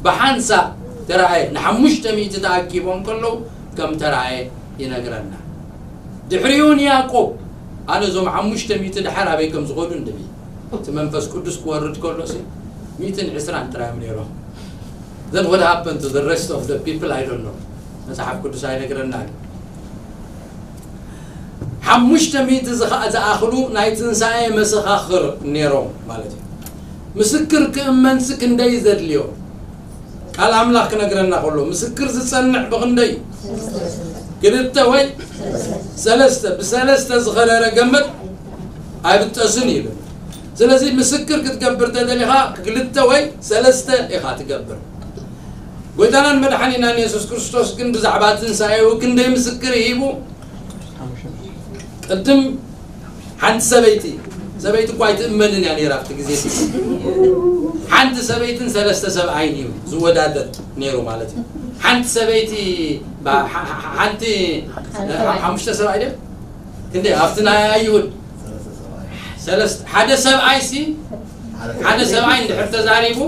ብሓንሳእ ተራእየ፣ ንሓሙሽተ ሚእቲ ተኣኪቦም ከለዉ ከም ተራእየ ይነግረና። ድሕሪኡ ንያዕቆብ፣ ኣነ እዞም ሓሙሽተ ሚእቲ ደሓር ኣበይ ከም ዝኸዱ እንድቢ፣ እቲ መንፈስ ቅዱስ ክወርድ ከሎሲ ሚእትን ዕስራን ጥራይ እዮም ነይሮም። Then what happened to the rest of the people? I don't know። መጽሓፍ ቅዱስ ኣይነግረናን። ሓሙሽተ ሚእቲ ዝኸ-፣ ዝኣኽሉ ናይ ትንሳኤ መሰኻኽር ነይሮም ማለት እዩ። ምስክር ክእመንሲ ክንደይ ዘድልዮ? ቃል ኣምላኽ ክነግረና ከሎ ምስክር ዝጸንዕ ብኽንደይ? ክልተ ወይ ሰለስተ። ብሰለስተ ዝኸረረ ገመድ ኣይብጠስን እዩ። ስለዚ ምስክር ክትገብር ተደሊኻ ክልተ ወይ ሰለስተ ኢኻ ትገብር። ጎይታናን መድሓኒናን የሱስ ክርስቶስ ግን ብዛዕባ ትንሳኤኡ ክንደይ ምስክር ሂቡ? ቅድም ሓንቲ ሰበይቲ ሰበይቲ እኳ ኣይትእመንን እያ ነይራ ኣብቲ ግዜ እቲ። ሓንቲ ሰበይትን ሰለስተ ሰብኣይን እዩ ዝወዳደር ነይሩ ማለት እዩ። ሓንቲ ሰበይቲ ባ- ሓ- ሓ- ሓንቲ ሓ- ሓሙሽተ ሰብኣይ ድዮም ክንደይ ኣብቲ ናይ ኣይሁድ ሰለስተ ሓደ ሰብኣይ ሲ ሓደ ሰብኣይ እንድሕር ተዛሪቡ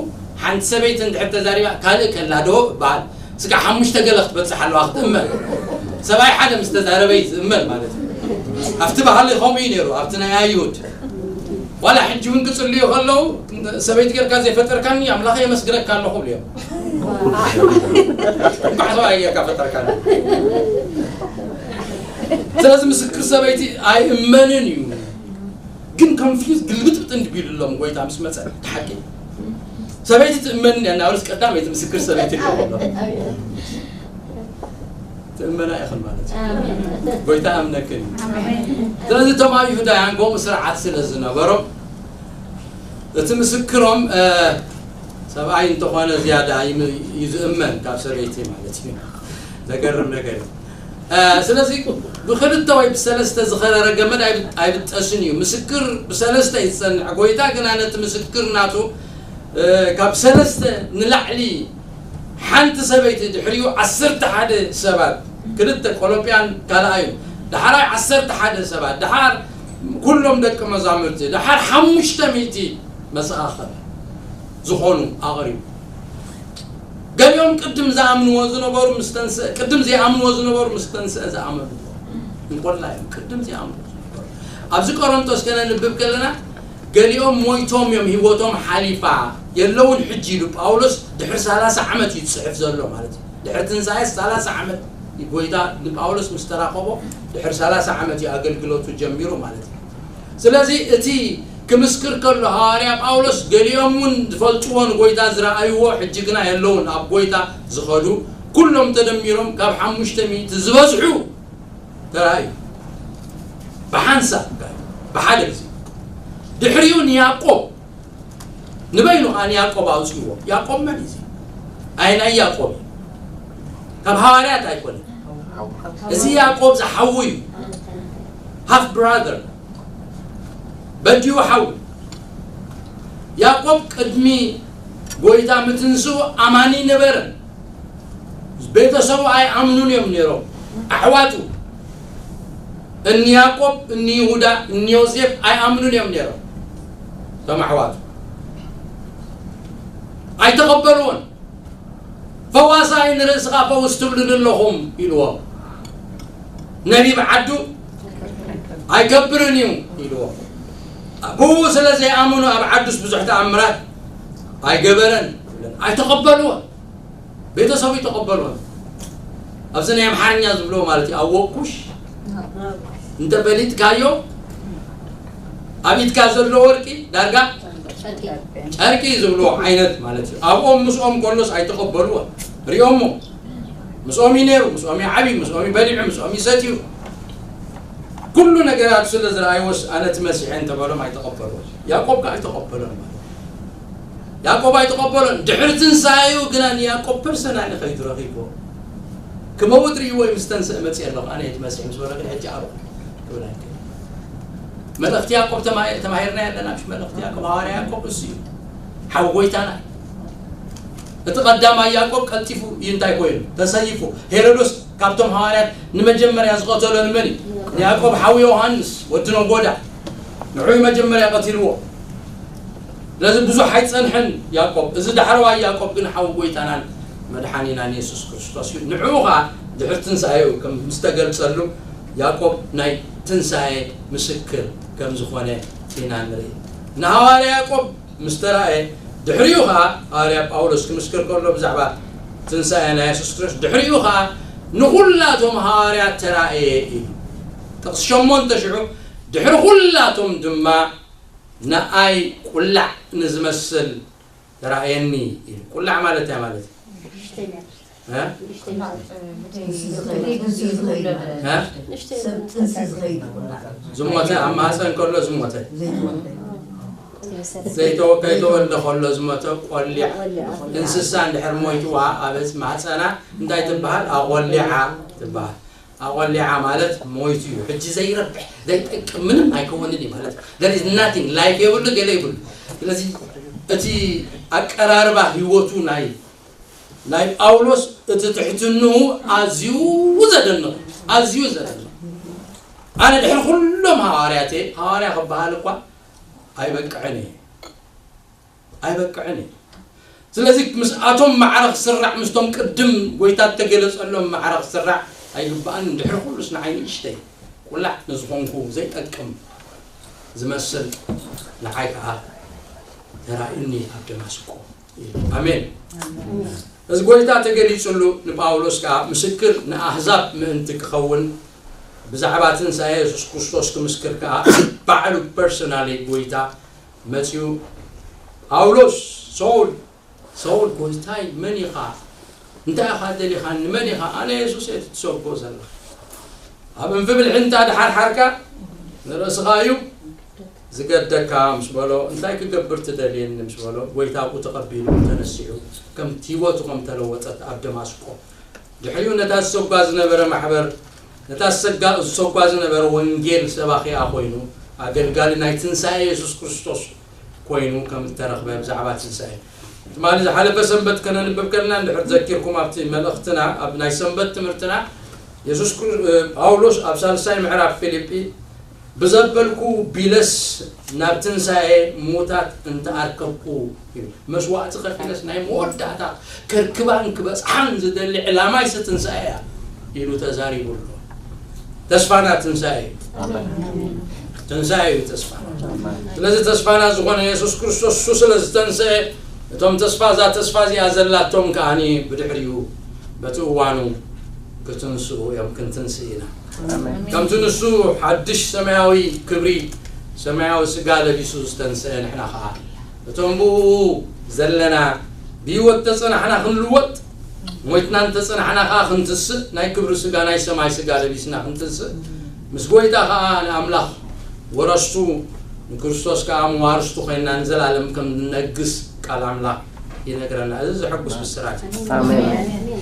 ሓንቲ ሰበይቲ እንድሕር ተዛሪባ ካልእ ከላ ዶ እበሃል። ስጋ ሓሙሽተ ገለ ክትበጽሕ ኣለዋ ክትእመን። ሰብኣይ ሓደ ምስ ተዛረበ እዩ ዝእመን ማለት እዩ። ኣብቲ ባህሊ ከምኡ እዩ ነይሩ ኣብቲ ናይ ኣይሁድ። ዋላ ሕጂ እውን ክጽልዩ ከለዉ ሰበይቲ ጌርካ ዘይፈጠርካኒ ኣምላኸ የመስግነካ ኣለኹ ብሉ እዮም። እንኳዕ ሰብኣይ ጌርካ ፈጠርካኒ። ስለዚ ምስክር ሰበይቲ ኣይእመንን እዩ። ግን ኮንፊውዝ ግልብጥብጥ እንድቢሉሎም ጎይታ ምስ መጸ ሓቂ ሰበይቲ ትእመን እያ እናበለስ ቀዳመይቲ ምስክር ሰበይቲ ይኸውን ኣሎ። ትእመና ኢኽን ማለት እዩ። ጎይታ ኣምነክን እዩ። ስለዚ እቶም ኣብ ይሁዳውያን ከምኡ ስርዓት ስለ ዝነበሮም እቲ ምስክሮም እ፣ ሰብኣይ እንተኾነ ዝያዳ ይም- እዩ ዝእመን ካብ ሰበይቲ ማለት እዩ። ዘገርም ነገር እዩ። እ፣ ስለዚ ብክልተ ወይ ብሰለስተ ዝኸረረ ገመድ ኣይብ- ኣይብጠስን እዩ። ምስክር ብሰለስተ እዩ ዝጸንዕ። ጎይታ ግና ነቲ ምስክር ናቱ እ፣ ካብ ሰለስተ ንላዕሊ ሓንቲ ሰበይቲ ድሕሪኡ ዓሰርተ ሓደ ሰባት ክልተ ኮሎምቢያን ካልኣዩ ደሓራይ ዓሰርተ ሓደ ሰባት ደሓር ኩሎም ደቂ መዛሙርቲ ደሓር ሓሙሽተ ሚእቲ መሰኻኽር ዝኾኑ ኣቕሪቡ። ገሊኦም ቅድም ዝኣምንዎ ዝነበሩ ምስ ተንስአ ቅድም ዘይኣምንዎ ዝነበሩ ምስ ተንስአ ዝኣመኑ እንኮላ እዮም ቅድም ዘይኣምንዎ ዝነበሩ። ኣብዚ ቆሮንቶስ ከነንብብ ከለና ገሊኦም ሞይቶም እዮም ህይወቶም ሓሊፋ የለውን ሕጂ ኢሉ ጳውሎስ ድሕሪ ሰላሳ ዓመት እዩ ዝፅሕፍ ዘሎ ማለት እዩ። ድሕሪ ትንሳኤ ሰላሳ ዓመት ጎይታ ንጳውሎስ ምስ ተራኸቦ ድሕሪ ሰላሳ ዓመት እዩ ኣገልግሎቱ ጀሚሩ ማለት እዩ። ስለዚ እቲ ክምስክር ከሎ ሃዋርያ ጳውሎስ ገሊኦም እውን ዝፈልጥዎ ንጎይታ ዝረኣይዎ ሕጂ ግና የለውን ኣብ ጎይታ ዝኸዱ ኩሎም ተደሚሮም ካብ ሓሙሽተ ሚእቲ ዝበዝሑ ተራእዩ ብሓንሳብ ብሓደ ግዜ ድሕሪኡ ንያዕቆብ ንበይኑ ከዓ ንያዕቆብ ኣውፅእዎ። ያዕቆብ መን እዩ? ኣይ ናይ ያዕቆብ እዩ። ካብ ሃዋርያት ኣይኮነን። እዚ ያዕቆብ ዝሓዉ እዩ። ሃፍ ብራዘር በዲኡ ሓዉ። ያዕቆብ ቅድሚ ጎይታ ምትንስኡ ኣማኒ ነበረ። ቤተሰቡ ኣይኣምኑን እዮም ነይሮም። ኣሕዋቱ እኒ ያዕቆብ እኒ ይሁዳ እኒ ዮሴፍ ኣይኣምኑን እዮም ነይሮም። እቶም ኣሕዋቱ ኣይተቐበልዎን። ፈዋሳይ ንርእስኻ ፈውስ ትብሉኒ ኣለኹም ኢልዎም። ነቢብ ዓዱ ኣይገብርን እዩ ኢልዎም። ብኡ ስለ ዘይኣምኑ ኣብ ዓዱስ ብዙሕ ተኣምራት ኣይገበረን። ኣይተቐበልዎን። ቤተሰቡ ይተቐበልዎን። ኣብዚ ናይ ኣምሓርኛ ዝብልዎ ማለት እዩ ኣወቅኩሽ እንተ ፈሊጥካዮ ኣብ ኢድካ ዘሎ ወርቂ ዳርጋ ጨርቂ ዝብልዎ ዓይነት ማለት እዩ። ኣብኦም ምስኦም ከሎስ ኣይተቐበልዎ ሪኦሞ ምስኦም እዩ ነይሩ፣ ምስኦም እዩ ዓብዩ፣ ምስኦም እዩ በሊዑ፣ ምስኦም እዩ ሰትዩ። ኩሉ ነገራት ስለ ዝረኣይዎስ ኣነ እቲ መሲሐ እንተበሎም ኣይተቐበልዎ። ያዕቆብ ከ ኣይተቐበሎን ማለት እዩ። ያዕቆብ ኣይተቐበሎን። ድሕሪ ትንሳኤኡ ግና ንያዕቆብ ፐርሰናሊ ከይዱ ረኺብዎ ክመውት ርእይዎ እዩ። ምስ ተንስአ መፅእ ኣለኹ ኣነ እቲ መሲሕ ምስ በለክ ሕጂ ኣርኩ ክብል ኣይክእል። መልእኽቲ ያዕቆብ ተማሂርና ያለና ምሽ መልእኽቲ ያዕቆብ ሃዋርያ ያዕቆብ እሱ እዩ ሓው ጎይታና። እቲ ቀዳማይ ያዕቆብ ቀልጢፉ እዩ እንታይ ኮይኑ ተሰይፉ። ሄሮዶስ ካብቶም ሃዋርያት ንመጀመርያ ዝቐተሎ ንመን እዩ? ንያዕቆብ ሓው ዮሃንስ ወዲ ነጎዳ። ንዑ መጀመርያ ቀቲልዎ። ስለዚ ብዙሕ ኣይጸንሐን ያዕቆብ። እዚ ዳሕረዋይ ያዕቆብ ግን ሓው ጎይታናን መድሓኒናን የሱስ ክርስቶስ እዩ። ንዕኡ ኸኣ ድሕሪ ትንሳኤኡ ከም ምስተገልጸሉ ያዕቆብ ናይ ትንሳኤ ምስክር ከም ዝኾነ ኢና ንርኢ። ንሃዋርያ ያዕቆብ ምስ ተራእየ ድሕሪኡ ኸኣ ሃዋርያ ጳውሎስ ክምስክር ከሎ ብዛዕባ ትንሳኤ ናይ የሱስ ክርስቶስ ድሕሪኡ ኸኣ ንኹላቶም ሃዋርያት ተራእየ እዩ። ጥቕሲ ሸሞንተ ሽዑ ድሕሪ ኹላቶም ድማ ንኣይ ቁላዕ ንዝመስል ተራእየኒ ኢሉ። ቁላዕ ማለት እንታይ ማለት እዩ? እ? እ? ዝሞተ ኣብ ማህፀን ከሎ ዝሞተ ዘይተወ- ከይተወልደ ከሎ ዝሞተ ቆሊዕ እንስሳ እንድሕር ሞይትዋ ኣብ ማህፀና እንታይ ትበሃል? ኣቆሊዓ ትበሃል። ኣቆሊዓ ማለት ሞይቱ እዩ። ሕጂ ዘይረብሕ ዘይጠቅም ምንም ኣይከውንን እዩ ማለት there is nothing life የብሉ ገለ ይብሉ። ስለዚ እቲ ኣቀራርባ ህይወቱ ናይ ናይ ጳውሎስ እቲ ትሕትንኡ ኣዝዩ ዘደንቕ ኣዝዩ ዘደንቕ። ኣነ ድሕሪ ኩሎም ሃዋርያት እየ ሃዋርያ ክበሃል እኳ ኣይበቅዕን እየ ኣይበቅዕን እየ። ስለዚ ምስኣቶም ማዕረ ክስራዕ ምስቶም ቅድም ጎይታ እተገለጸሎም ማዕረ ክስራዕ ኣይግባእን። ድሕሪ ኩሉስ ንዓይ ንእሽተይ ቁላዕ ንዝኾንኩ ዘይጠቅም ዝመስል ንዓይ ከኣ ተራእዩኒ ኣብ ደማስቆ። ኣሜን። እዚ ጎይታ ተገሊጹሉ ንጳውሎስ ከኣ ምስክር ንኣህዛብ ምእንቲ ክኸውን ብዛዕባ ትንሳኤ የሱስ ክርስቶስ ክምስክር ከኣ ባዕሉ ፐርሶናሊ ጎይታ መጺኡ ጳውሎስ ሰውል ሰውል ጎይታይ መን ኢኻ እንታይ ኢኻ ደሊኻኒ መን ኢኻ ኣነ የሱስ እየ ትሰብኮ ዘለኻ ኣብ እንፍብልሒ እንታ ድሓርሓርካ ንርእስኻ እዩ ዝገደካ ምስ በሎ እንታይ ክገብር ትደልየኒ ምስ በሎ ጎይታ ኣብኡ ተቐቢሉ ተነሲሑ ከም ህይወቱ ከም ተለወጠት ኣብ ደማስቆ ድሕሪኡ ነታ ዝሰጓ ዝነበረ ማሕበር ነታ ዝሰጋ ዝሰጓ ዝነበረ ወንጌል ሰባኺኣ ኮይኑ ኣገልጋሊ ናይ ትንሳኤ የሱስ ክርስቶስ ኮይኑ ከም እተረኽበ ብዛዕባ ትንሳኤ ትማሊ ዝሓለፈ ሰንበት ከነንብብ ከለና እንድሕር ዘኪርኩም ኣብቲ መልእኽትና ኣብ ናይ ሰንበት ትምህርትና የሱስ ጳውሎስ ኣብ ሳልሳይ ምዕራፍ ፊልጲ ብዘበልኩ ቢለስ ናብ ትንሳኤ ሙታት እንተኣርከብኩ መስዋዕቲ ከፊለስ ናይ መወዳእታ ከርክባን ክበጽሓን ዝደሊ ዕላማይስ ትንሳኤ እያ ኢሉ ተዛሪቡ ኣሎ። ተስፋና ትንሳኤ እዩ። ትንሳኤ እዩ ተስፋና። ስለዚ ተስፋና ዝኾነ የሱስ ክርስቶስ እሱ ስለ ዝተንስአ እቶም ተስፋ እዛ ተስፋ እዚኣ ዘላቶም ከዓኒ ብድሕሪኡ በቲ እዋኑ ክትንስኡ እዮም ክንትንስእ ኢና። ከምቲ ንሱ ሓድሽ ሰማያዊ ክብሪ ሰማያዊ ስጋ ለቢሱ ዝተንስአ ንሕና ኸዓ እቶም ብኡ ዘለና ብህይወት ተጸናሕና ክንልወጥ ሞይትና እንተጸናሕና ኸዓ ክንትስእ ናይ ክብሪ ስጋ ናይ ሰማይ ስጋ ለቢስና ክንትንስእ ምስ ጎይታ ኸዓ ንኣምላኽ ወረስቱ ንክርስቶስ ከኣ መዋርስቱ ኮይንና ንዘላለም ከም ንነግስ ቃል ኣምላኽ ይነግረና። እዚ ዘሐጉስ ብስራት እዩ። ኣሜን።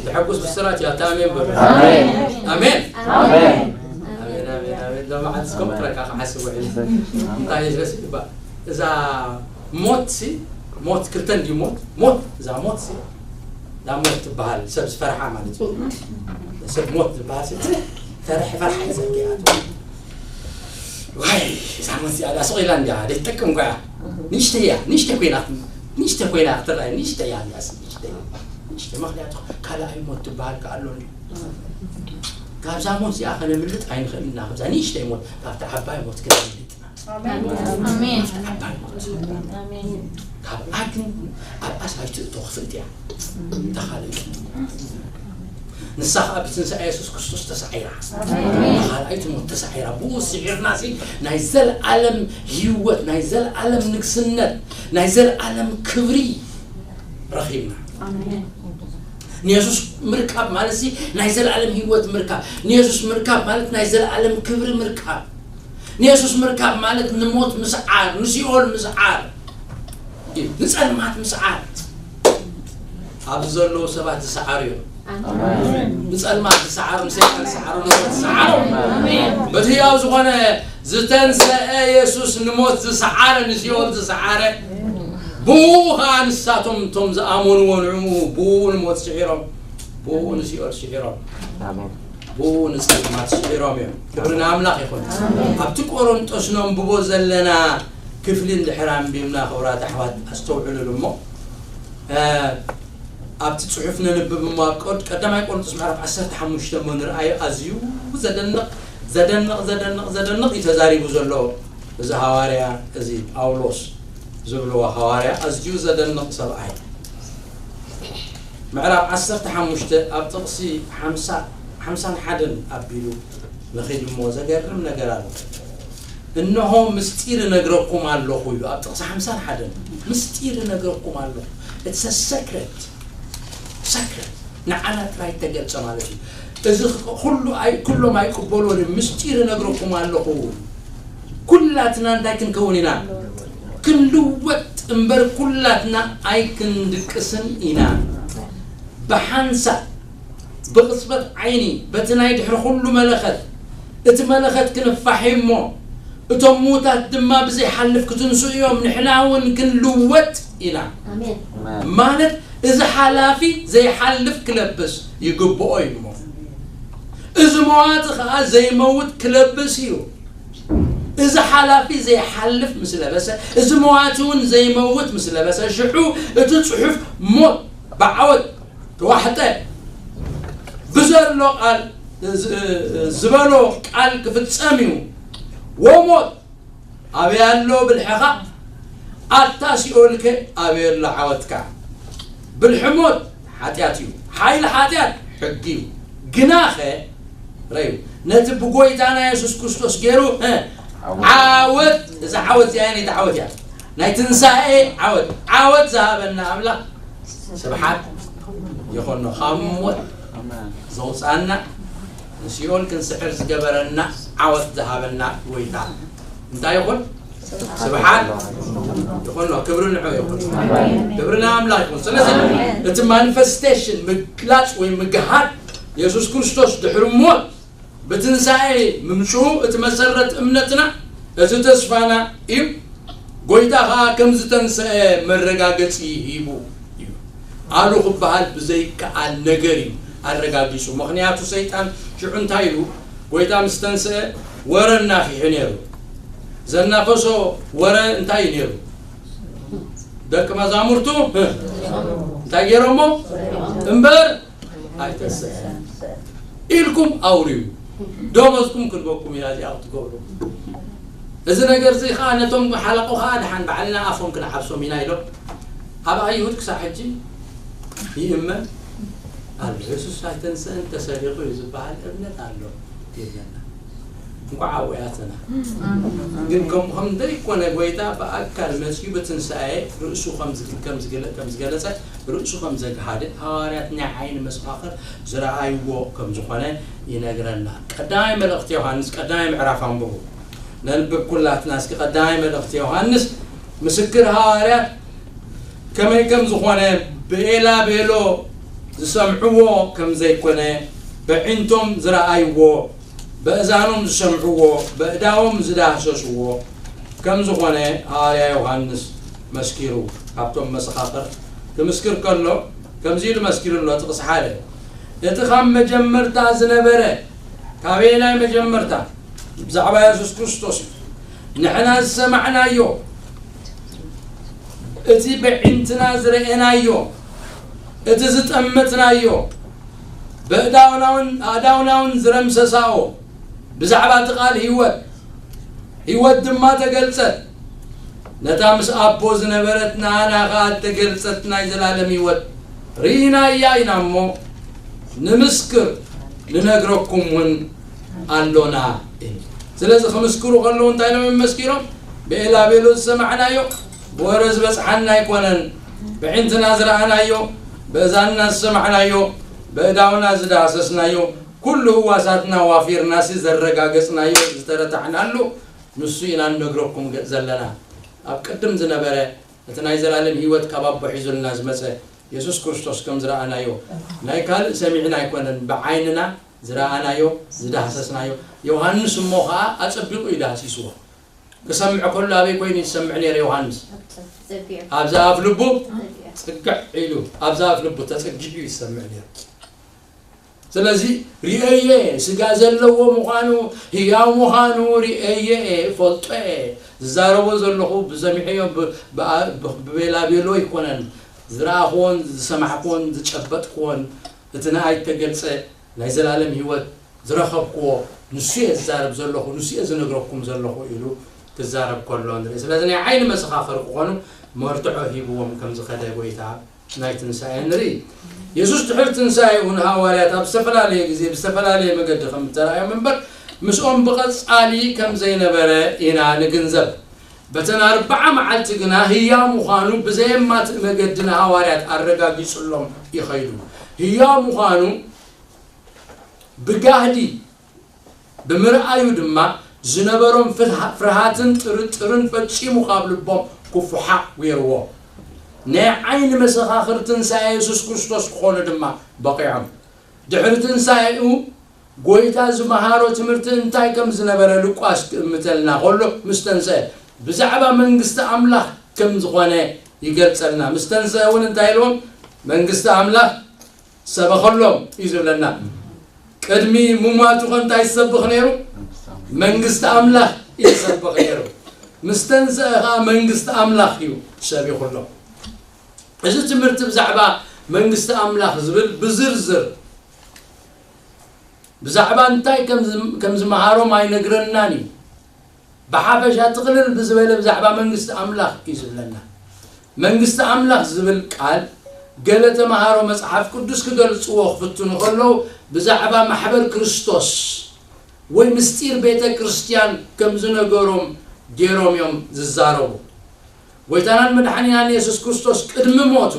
ዘሐጉስ ብስራት እዩ። ኣታ ኣሜን በሉ። ኣሜን። ኣሜን። ኣሜን። ኣሜን ኣሜን ኣሜን። ሎማዓት እስከ ምጥረካ ክሓስብ ውዒል። እንታይ እዩ ዝመስል ይባል እዛ ሞት ሲ ሞት ክልተ እንዲ ሞት ሞት እዛ ሞት ሲ እዛ ሞት ትበሃል ሰብ ዝፈርሓ ማለት እዩ። ሰብ ሞት ዝበሃል ሲ ፈርሒ ፈርሓ እዩ ዘንጊያቱ። ዋይ እዛ ሞት እዚኣ ዳ ስቕ ኢላ እንዲያ ደይትጠቅም እኳ እያ። ንእሽተይ እያ ንእሽተይ ኮይና ንእሽተይ ኮይና ክትረኣይ ንእሽተይ እያ እንዲያስ ንእሽተይ ንእሽተይ ምክንያቱ ካልኣይ ሞት ትበሃል ከኣሎ እንዲ ካብዛ ሞት እዚኣ ከነምልጥ ኣይንኽእል ኢና ካብዛ ንእሽተይ ሞት ካብቲ ዓባይ ሞት ከነምልጥ ኢና ኣሜን። ኣሜን። ካብ ዓድን ኣብ ኣሳይትእቶ ክፍልጥ እያ ተኻልእ ንሳ ከዓ ብትንሳኤ የሱስ ክርስቶስ ተሳዒራ ካልኣይቲ ሞት ተሳዒራ ብኡ ስዒርና ሲ ናይ ዘለዓለም ህይወት ናይ ዘለዓለም ንግስነት ናይ ዘለዓለም ክብሪ ረኺብና ንየሱስ ምርካብ ማለት ሲ ናይ ዘለዓለም ህይወት ምርካብ ንየሱስ ምርካብ ማለት ናይ ዘለዓለም ክብሪ ምርካብ ንየሱስ ምርካብ ማለት ንሞት ምስዓር ንሲኦል ምስዓር እዩ ንጸልማት ምስዓር ኣብዚ ዘለዉ ሰባት ዝሰዓሩ እዮም ንጸልማት ዝሰዓሩ ንሰይጣን ዝሰዓሩ ንሞት ዝሰዓሩ በቲ ህያው ዝኾነ ዝተንሰአ የሱስ ንሞት ዝሰዓረ ንሲኦል ዝሰዓረ ብኡ ከዓ ንሳቶም እቶም ዝኣመንዎ ንዕኡ ብኡ ንሞት ስዒሮም ብኡ ንሲኦል ስዒሮም ብኡ ንጸልማት ስዒሮም እዮም ክብሪ ንኣምላኽ ይኹን ኣብቲ ቆሮንጦስ ነንብቦ ዘለና ክፍሊ እንድሕር ኣንቢብና ክብራት ኣሕዋት ኣስተውዕሉሉ እሞ ኣብቲ ጽሑፍ ነንብብ እሞ ኣብ ቀድ ቀዳማይ ቆሮንጦስ ምዕራፍ ዓሰርተ ሓሙሽተ እሞ ንርኣዩ ኣዝዩ ዘደንቕ ዘደንቕ ዘደንቕ ዘደንቕ እዩ ተዛሪቡ ዘሎ እዚ ሃዋርያ እዚ ጳውሎስ ዝብልዎ ሃዋርያ ኣዝዩ ዘደንቕ ሰብኣይ ምዕራፍ ዓሰርተ ሓሙሽተ ኣብ ጥቕሲ ሓምሳን ሓደን ኣቢሉ ንኺድ እሞ ዘገርም ነገር ኣሎ። እንሆ ምስጢር እነግረኩም ኣለኹ ኢሉ ኣብ ጥቕሲ ሓምሳን ሓደን ምስጢር እነግረኩም ኣለኹ። It's a secret. Secret. ንዓና ጥራይ እተገልጸ ማለት እዩ። እዚ ኩሉ ኣይ ኩሎም ኣይቅበልዎን እዮም። ምስጢር እነግረኩም ኣለኹ። ኩላትና እንታይ ክንከውን ኢና? ክንልወጥ እምበር ኩላትና ኣይክንድቅስን ኢና። ብሓንሳብ ብቕጽበት ዓይኒ በቲ ናይ ድሕሪ ኩሉ መለኸት፣ እቲ መለኸት ክንፋሕ እዩ እሞ፣ እቶም ምዉታት ድማ ብዘይሓልፍ ክትንስኡ እዮም፣ ንሕና እውን ክንልወጥ ኢና። ኣሜን። ማለት እዚ ሓላፊ ዘይሓልፍ ክለብስ ይግብኦ እዩ እሞ፣ እዚ መዋቲ ኸዓ ዘይመውት ክለብስ እዩ። እዚ ሓላፊ ዘይሓልፍ ምስ ለበሰ፣ እዚ መዋቲ እውን ዘይመውት ምስ ለበሰ፣ ሽዑ እቲ ጽሑፍ ሞት ብዓወት ተዋሕጠ ብዘሎ ቃል ዝበሎ ቃል ክፍጸም እዩ። ወሞት ኣበይ ኣሎ ብልሕኻ? ኣታ ሲኦልከ ኣበይ ኣሎ ዓወትካ? ብልሒ ሞት ሓጢኣት እዩ፣ ሓይሊ ሓጢኣት ሕጊ እዩ። ግናኸ ረዩ ነቲ ብጎይታና የሱስ ክርስቶስ ገይሩ እ፣ ዓወት፣ እዛ ዓወት እዚኣ ነይቲ ዓወት እያ፣ ናይ ትንሳኤ ዓወት፣ ዓወት ዝሃበና ኣምላኽ ስብሓት ይኾኖ። ካብ ሞት ዘውፅኣና፣ ንሲኦል ክንስሕር ዝገበረና፣ ዓወት ዝሃበና ጎይታ እንታይ ይኹን? ስብሓት ይኾኖ። ክብሪ ንዑ ይኹን። ክብሪ ንኣምላኽ ይኹን። ስለዚ እቲ ማኒፌስቴሽን፣ ምግላፅ ወይ ምግሃድ የሱስ ክርስቶስ ድሕሪ ሞት ብትንሳኤ ምምፅኡ እቲ መሰረት እምነትና፣ እቲ ተስፋና እዩ። ጎይታ ኸዓ ከም ዝተንሰአ መረጋገፂ ሂቡ እዩ። ኣሉ ክበሃል ብዘይከኣል ነገር እዩ ኣረጋጊፁ። ምኽንያቱ ሰይጣን ሽዑ እንታይ ኢሉ? ጎይታ ምስ ተንሰአ ወረ እናኺሑ ነይሩ። ዘናፈሶ ወረ እንታይ እዩ ነይሩ? ደቂ መዛሙርቱ እንታይ ገይሮሞ? እምበር ኣይተንሰአን ኢልኩም ኣውርዩ፣ ደሞዝኩም ክንበኩም ኢና እዚኣ ክትገብሩ። እዚ ነገር እዚ ከዓ ነቶም ሓለቆ ከዓ ደሓን ባዕልና ኣፎም ክንዓብሶም ኢና ኢሎም ኣብ ኣይሁድ ክሳብ ሕጂ ይእመን ኣሎ። የሱስ ኣይተንሰአን፣ ተሰሊቑ እዩ ዝበሃል እምነት ኣሎ የለና። እንኳዕ ኣብኡ ያተና። ግን ከም ከም ዘይኮነ ጎይታ ብኣካል መፅዩ ብትንሳኤ ርእሱ ከም ዝግ- ከም ዝገለ- ከም ዝገለጸ ርእሱ ከም ዘግሃደ ሃዋርያት ናይ ዓይኒ መሰኻኽር ዝረኣይዎ ከም ዝኾነ ይነግረና። ቀዳማይ መልእኽቲ ዮሃንስ ቀዳማይ ምዕራፍ ኣንብቡ። ነንብብ ኩላትና እስኪ ቀዳማይ መልእኽቲ ዮሃንስ ምስክር ሃዋርያት ከመይ ከም ዝኾነ ብኤላ ቤሎ ዝሰምዕዎ ከም ዘይኮነ ብዕንቶም ዝረኣይዎ በእዛኖም ዝሰምዕዎ በእዳዎም ዝዳህሰስዎ ከም ዝኾነ ሃዋርያ ዮሃንስ መስኪሩ። ካብቶም መሰኻኽር ክምስክር ከሎ ከምዚ ኢሉ መስኪሩ ኣሎ። ጥቕሲ ሓደ እቲ ካብ መጀመርታ ዝነበረ ካበየናይ መጀመርታ? ብዛዕባ የሱስ ክርስቶስ እዩ። ንሕና ዝሰማዕናዮ እቲ ብዕንትና ዝረኤናዮ እቲ ዝጠመትናዮ ብእዳውናውን ኣእዳውናውን ዝረምሰሳኦ ብዛዕባ እቲ ቃል ህይወት ህይወት ድማ ተገልጸት። ነታ ምስ ኣቦ ዝነበረት ንኣና ኸኣ እተገልጸት ናይ ዘላለም ህይወት ርኢናያ ኢና እሞ ንምስክር ንነግረኩም እውን ኣሎና። ስለዚ ክምስክሩ ከለዉ እንታይ ኢሎም እዮም መስኪሮም? ብኤላቤሎ ዝሰማዕናዮ ብወረ ዝበጽሓና ኣይኮነን፣ ብዕንትና ዝረኣናዮ ብእዛንና ዝሰማዕናዮ ብእዳውና ዝዳሰስናዮ ኩሉ ህዋሳትና ዋፊርናሲ ዘረጋገጽናዮ ዝተረታዕናሉ ንሱ ኢና ንነግረኩም ዘለና። ኣብ ቅድም ዝነበረ እቲ ናይ ዘላለም ህይወት ካብ ኣቦ ሒዙልና ዝመጸ የሱስ ክርስቶስ ከም ዝረኣናዮ ናይ ካልእ ሰሚዕና ኣይኮነን፣ ብዓይንና ዝረኣናዮ ዝዳህሰስናዮ። ዮሃንስ እሞ ኸኣ ኣጸቢቑ እዩ ዳህሲስዎ። ክሰምዕ ከሎ ኣበይ ኮይኑ ይሰምዕ ነይሩ ዮሃንስ? ኣብዛ ኣፍ ልቡ ጽግዕ ኢሉ ኣብዛ ኣፍ ልቡ ተጸጊዑ ይሰምዕ ነይሩ። ስለዚ ርእየ ስጋ ዘለዎ ምዃኑ ህያው ምዃኑ ርእየ እየ እፈልጦ እየ። ዝዛረቦ ዘለኹ ብሰሚዐዮ ብቤላቤሎ ኣይኮነን ዝረኣኽዎን ዝሰማዕክዎን ዝጨበጥክዎን እቲ ንኣይ እተገልጸ ናይ ዘላለም ህይወት ዝረኸብክዎ ንሱ እየ ዝዛረብ ዘለኹ ንሱ እየ ዝነግረኩም ዘለኹ ኢሉ ክዛረብ ከሎ ንርኢ። ስለዚ ናይ ዓይኒ መሰኻኽር ክኾኑ መርትዖ ሂብዎም ከም ዝኸደ ጎይታ ናይ ትንሳኤ ንርኢ። የሱስ ድሕሪ ትንሳኤኡ ንሃዋርያት ኣብ ዝተፈላለየ ግዜ ብዝተፈላለየ መገዲ ከም እተራእዮም እምበር ምስኦም ብቐጻሊ ከም ዘይነበረ ኢና ንግንዘብ። በተን ኣርብዓ መዓልቲ ግና ህያው ምዃኑ ብዘየማትእ መገዲ ንሃዋርያት ኣረጋጊጹሎም ይኸይዱ። ህያው ምዃኑ ብጋህዲ ብምርኣዩ ድማ ዝነበሮም ፍርሃትን ጥርጥርን ፈጺሙ ካብ ልቦም ክፉሓቕ ገይርዎ። ናይ ዓይኒ መሰኻኽር ትንሳኤ የሱስ ክርስቶስ ክኾኑ ድማ በቒዖም። ድሕሪ ትንሳኤኡ ጎይታ ዝመሃሮ ትምህርቲ እንታይ ከም ዝነበረ ሉቃስ ክእምተልና ከሎ፣ ምስ ተንሰአ ብዛዕባ መንግስቲ ኣምላኽ ከም ዝኾነ ይገልጸልና። ምስ ተንሰአ እውን እንታይ ኢልዎም? መንግስቲ ኣምላኽ ሰበኸሎም እዩ ዝብለና። ቅድሚ ምሟቱ ከ እንታይ ይሰብኽ ነይሩ? መንግስቲ ኣምላኽ እዩ ዝሰብኽ ነይሩ። ምስ ተንሰአ ኸዓ መንግስቲ ኣምላኽ እዩ ሰቢኹሎም። እዚ ትምህርቲ ብዛዕባ መንግስቲ ኣምላኽ ዝብል ብዝርዝር ብዛዕባ እንታይ ከም ዝም-፣ ከም ዝመሃሮም ኣይነግረናን እዩ። ብሓፈሻ ጥቕልል ብዝበለ ብዛዕባ መንግስቲ ኣምላኽ እዩ ዝብለና። መንግስቲ ኣምላኽ ዝብል ቃል ገለ ተምሃሮ መጽሓፍ ቅዱስ ክገልጽዎ ክፍትኑ ከለዉ ብዛዕባ ማሕበር ክርስቶስ ወይ ምስጢር ቤተ ክርስቲያን ከም ዝነገሮም ገይሮም እዮም ዝዛረቡ። ጎይታናን መድሓኒናን የሱስ ክርስቶስ ቅድሚ ሞቱ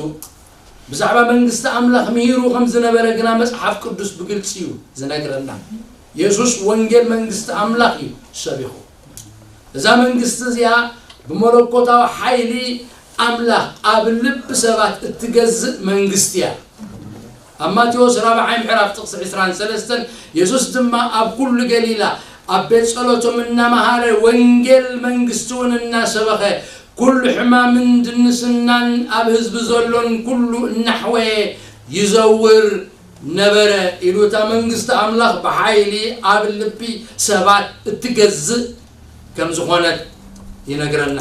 ብዛዕባ መንግስቲ ኣምላኽ ምሂሩ ከም ዝነበረ ግና መጽሓፍ ቅዱስ ብግልጺ እዩ ዝነግረና። የሱስ ወንጌል መንግስቲ ኣምላኽ እዩ ሰቢኹ። እዛ መንግስቲ እዚኣ ብመለኮታዊ ሓይሊ ኣምላኽ ኣብ ልቢ ሰባት እትገዝእ መንግስቲ እያ። ኣብ ማቴዎስ ራብዓይ ምዕራፍ ጥቕሲ ዕስራን ሰለስተን፣ የሱስ ድማ ኣብ ኩሉ ገሊላ ኣብ ቤት ጸሎቶም እናመሃረ፣ ወንጌል መንግስቲ እውን እናሰበኸ፣ ኩሉ ሕማምን ድንስናን ኣብ ህዝቢ ዘሎን ኩሉ እናሕወየ ይዘውር ነበረ ኢሉ፣ እታ መንግስቲ ኣምላኽ ብሓይሊ ኣብ ልቢ ሰባት እትገዝእ ከም ዝኾነት ይነግረና።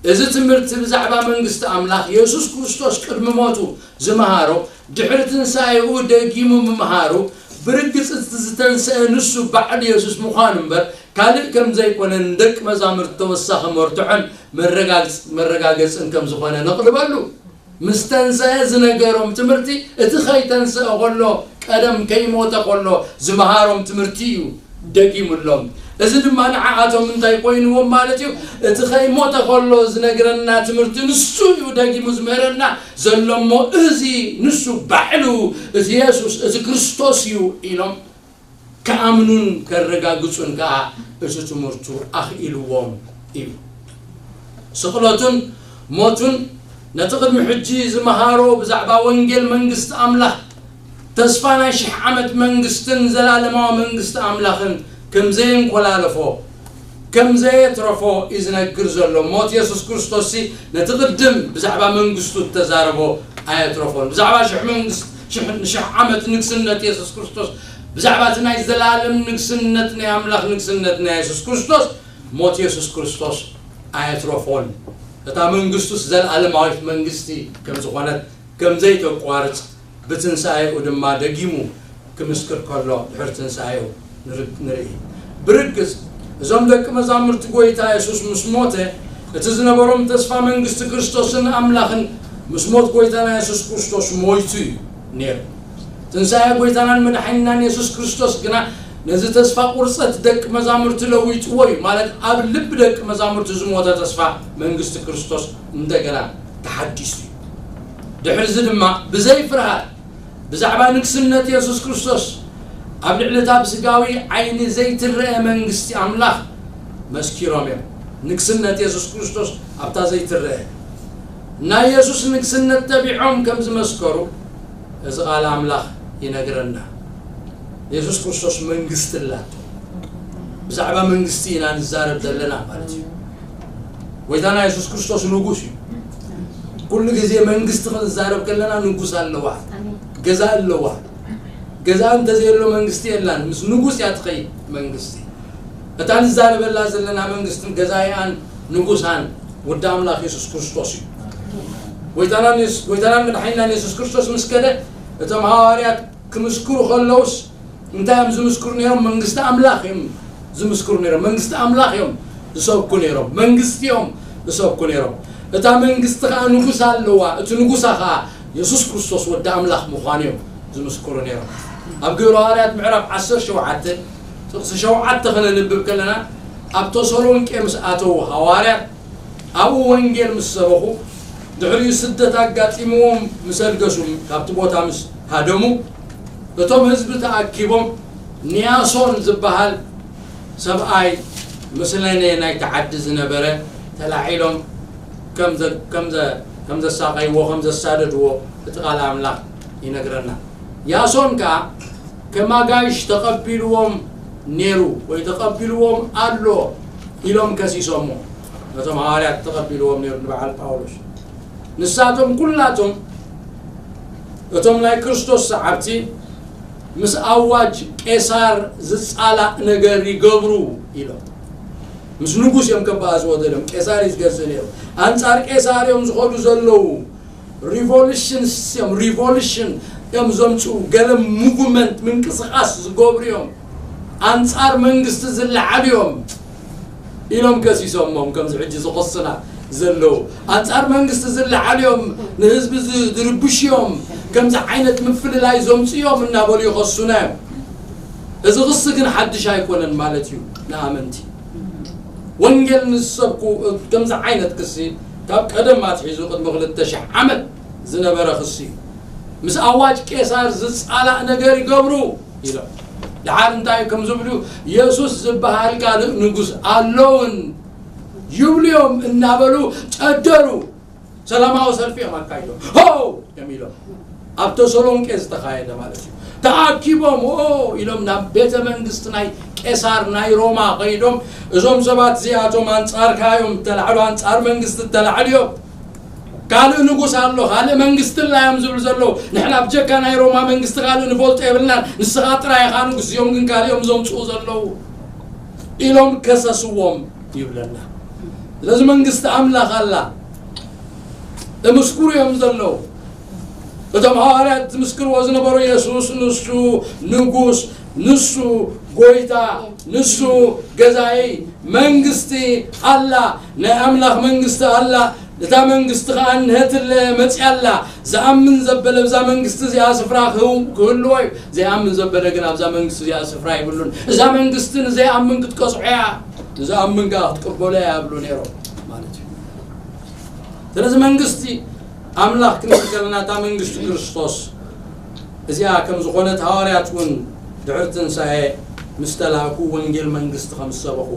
እዚ ትምህርቲ ብዛዕባ መንግስቲ ኣምላኽ የሱስ ክርስቶስ ቅድሚ ሞቱ ዝመሃሮ፣ ድሕሪ ትንሳኤኡ ደጊሙ ምምሃሩ፣ ብርግጽ እቲ ዝተንስአ ንሱ ባዕሉ የሱስ ምዃኑ እምበር ካልእ ከም ዘይኮነ ንደቂ መዛሙርቲ ተወሳኺ መርትዖን መረጋግጽ-፣ መረጋገጽን ከም ዝኾነ ነቕርበሉ። ምስ ተንስአ ዝነገሮም ትምህርቲ፣ እቲ ኸይተንስአ ኸሎ፣ ቀደም ከይሞተ ኸሎ ዝመሃሮም ትምህርቲ እዩ ደጊሙሎም። እዚ ድማ ንዓኣቶም እንታይ ኮይንዎም ማለት እዩ? እቲ ከይሞተ ኸሎ ዝነግረና ትምህርቲ ንሱ እዩ ደጊሙ ዝምህረና ዘሎ እሞ፣ እዚ ንሱ ባዕሉ እቲ የሱስ እቲ ክርስቶስ እዩ ኢሎም ክኣምኑን ከረጋግጹን ከኣ እቲ ትምህርቱ ኣኽኢልዎም እዩ። ስቕለቱን ሞቱን ነቲ ቅድሚ ሕጂ ዝመሃሮ ብዛዕባ ወንጌል መንግስቲ ኣምላኽ፣ ተስፋ ናይ ሽሕ ዓመት መንግስትን ዘላለማዊ መንግስቲ ኣምላኽን ከም ዘየንኮላለፎ፣ ከም ዘየትረፎ እዩ ዝነግር ዘሎ። ሞት የሱስ ክርስቶስሲ ነቲ ቅድም ብዛዕባ መንግስቱ እተዛረቦ ኣየትረፎን። ብዛዕባ ሽሕ መንግስት-፣ ሽሕ፣ ሽሕ ዓመት ንግስነት የሱስ ክርስቶስ፣ ብዛዕባ እቲ ናይ ዘላለም ንግስነት ናይ ኣምላኽ ንግስነት ናይ የሱስ ክርስቶስ፣ ሞት የሱስ ክርስቶስ ኣየትረፎን። እታ መንግስቱስ ዘላለማዊት መንግስቲ ከም ዝኾነት ከም ዘይተቋርጽ ብትንሳኤኡ ድማ ደጊሙ ክምስክር ከሎ ድሕሪ ትንሳኤኡ ንር-፣ ንርኢ። ብርግጽ እዞም ደቂ መዛሙርቲ ጎይታ የሱስ ምስ ሞተ እቲ ዝነበሮም ተስፋ መንግስቲ ክርስቶስን ኣምላኽን ምስ ሞት ጎይታና የሱስ ክርስቶስ ሞይቱ እዩ ነይሩ። ትንሳኤ ጎይታናን መድሓኒናን የሱስ ክርስቶስ ግና ነዚ ተስፋ ቁርጸት ደቂ መዛሙርቲ ለዊጥዎ እዩ። ማለት ኣብ ልቢ ደቂ መዛሙርቲ ዝሞተ ተስፋ መንግስቲ ክርስቶስ እንደገና ተሓዲሱ እዩ። ድሕሪ እዚ ድማ ብዘይ ፍርሃት ብዛዕባ ንግስነት የሱስ ክርስቶስ ኣብ ልዕሊ እታ ብስጋዊ ዓይኒ ዘይትረአ መንግስቲ ኣምላኽ መስኪሮም እዮም። ንግስነት የሱስ ክርስቶስ ኣብታ ዘይትረአ ናይ የሱስ ንግስነት ተቢዖም ከም ዝመስከሩ እዚ ቃል ኣምላኽ ይነግረና። የሱስ ክርስቶስ መንግስቲ ኣላቶ። ብዛዕባ መንግስቲ ኢና ንዛረብ ዘለና ማለት እዩ። ጎይታና የሱስ ክርስቶስ ንጉስ እዩ። ኩሉ ግዜ መንግስቲ ክንዛረብ ከለና ንጉስ ኣለዋ፣ ኣሜን። ገዛ ኣለዋ። ገዛ እንተዘየሎ መንግስቲ የላን። ምስ ንጉስ እያ ትኸይድ መንግስቲ። እታ ንዛረበላ ዘለና መንግስትን ገዛኢኣን ንጉሳን ወዲ ኣምላኽ የሱስ ክርስቶስ እዩ። ጎይታናን የሱስ-፣ ጎይታናን መድሓኒናን የሱስ ክርስቶስ ምስ ከደ እቶም ሃዋርያት ክምስክሩ ከለውስ እንታይ እዮም ዝምስክሩ ነይሮም? መንግስቲ ኣምላኽ እዮም ዝምስክሩ ነይሮም። መንግስቲ ኣምላኽ እዮም ዝሰብኩ ነይሮም። መንግስቲ እዮም ዝሰብኩ ነይሮም። እታ መንግስቲ ኸዓ ንጉስ ኣለዋ። እቲ ንጉሳ ኸዓ የሱስ ክርስቶስ ወዲ ኣምላኽ ምዃኑ እዮም ዝምስክሩ ነይሮም። ኣብ ግብረ ሃዋርያት ምዕራፍ ዓሰርተ ሸውዓተ ጥቕሲ ሸውዓተ ከነንብብ ከለና፣ ኣብ ተሰሎንቄ ምስ ኣተዉ ሃዋርያት ኣብኡ ወንጌል ምስ ሰበኹ፣ ድሕሪኡ ስደት ኣጋጢምዎም ምስ ኣልገሱ፣ ካብቲ ቦታ ምስ ሃደሙ፣ እቶም ህዝቢ ተኣኪቦም፣ ንያሶን ዝበሃል ሰብኣይ ምስለኔ ናይቲ ዓዲ ዝነበረ ተላዒሎም ከም ዘ-፣ ከም ዘ-፣ ከም ዘሳቐይዎ፣ ከም ዘሳደድዎ እቲ ቃል ኣምላኽ ይነግረና። ያሶን ከኣ ከም ኣጋይሽ ተቐቢልዎም ነይሩ ወይ ተቐቢልዎም ኣሎ ኢሎም ከሲሶሞ። ነቶም ሃዋርያት ተቐቢልዎም ነይሩ ንበዓል ጳውሎስ። ንሳቶም ኩላቶም እቶም ናይ ክርስቶስ ሰዓብቲ ምስ ኣዋጅ ቄሳር ዝጻላእ ነገር ይገብሩ ኢሎም። ምስ ንጉስ እዮም ከባኣዝዎ ደልዮም። ቄሳር እዩ ዝገዝእ ነይሩ። ኣንጻር ቄሳር እዮም ዝኸዱ ዘለዉ። ሪቮሉሽንስ እዮም፣ ሪቮሉሽን እዮም ዘምፅኡ። ገለ ሙቭመንት ምንቅስቃስ ዝገብሩ እዮም። ኣንጻር መንግስቲ ዝለዓሉ እዮም ኢሎም ከሲሶሞም። ከምዚ ሕጂ ዝኸሱና ዘለዉ ኣንጻር መንግስቲ ዝለዓሉ እዮም፣ ንህዝቢ ዝ- ዝርብሹ እዮም፣ ከምዚ ዓይነት ምፍልላይ ዘምፅኡ እዮም እናበሉ ይኸሱና እዮም። እዚ ክሲ ግን ሓድሽ ኣይኮነን ማለት እዩ ንኣመንቲ። ወንጌል ንዝሰብኩ ከምዚ ዓይነት ክሲ ካብ ቀደም ኣትሒዙ ቅድሚ ክልተ ሽሕ ዓመት ዝነበረ ክሲ እዩ። ምስ ኣዋጅ ቄሳር ዝጻላእ ነገር ይገብሩ ኢሎም። ደሓር እንታይ ከም ዝብሉ፣ የሱስ ዝበሃል ካልእ ንጉስ ኣሎውን ይብሉ እዮም እናበሉ ጨደሩ። ሰላማዊ ሰልፊ እዮም ኣካይዶም። ሆ እዮም ኢሎም። ኣብ ተሰሎንቄ ዝተኻየደ ማለት እዩ። ተኣኪቦም ኦ ኢሎም ናብ ቤተ መንግስቲ ናይ ቄሳር ናይ ሮማ ከይዶም፣ እዞም ሰባት እዚኣቶም ኣንጻርካ እዮም ተላዕሉ፣ ኣንጻር መንግስቲ ተላዕሉ እዮም። ካልእ ንጉስ ኣሎ፣ ካልእ መንግስቲ ኣላ እዮም ዝብሉ ዘለዉ። ንሕና ብጀካ ናይ ሮማ መንግስቲ ካልእ ንፈልጦ የብልናን፣ ንስኻ ጥራይ ኢኻ ንጉስ፣ እዚኦም ግን ካልእ እዮም ዘምጽኡ ዘለዉ ኢሎም ከሰስዎም ይብለና። ስለዚ መንግስቲ ኣምላኽ ኣላ፣ እምስክሩ እዮም ዘለዉ። እቶም ሃዋርያት ዝምስክርዎ ዝነበሩ የሱስ ንሱ ንጉስ፣ ንሱ ጎይታ፣ ንሱ ገዛኢ፣ መንግስቲ ኣላ፣ ናይ ኣምላኽ መንግስቲ ኣላ። እታ መንግስቲ ኸኣ እንሀትለ መጺኣላ። ዝኣምን ዘበለ ብዛ መንግስቲ እዚኣ ስፍራ ክህው- ክህልዎ እዩ። ዘይኣምን ዘበለ ግን ኣብዛ መንግስቲ እዚኣ ስፍራ ይብሉን። እዛ መንግስቲ ንዘይኣምን ክትቀጽዖ እያ፣ ንዝኣምን ከኣ ክትቅበሎ እያ ይብሉ ነይሮም ማለት እዩ። ስለዚ መንግስቲ ኣምላኽ ክንብል ከለና እታ መንግስቲ ክርስቶስ እዚኣ ከም ዝኾነት ሃዋርያት እውን ድሕሪ ትንሳኤ ምስ ተላእኩ ወንጌል መንግስቲ ከም ዝሰበኹ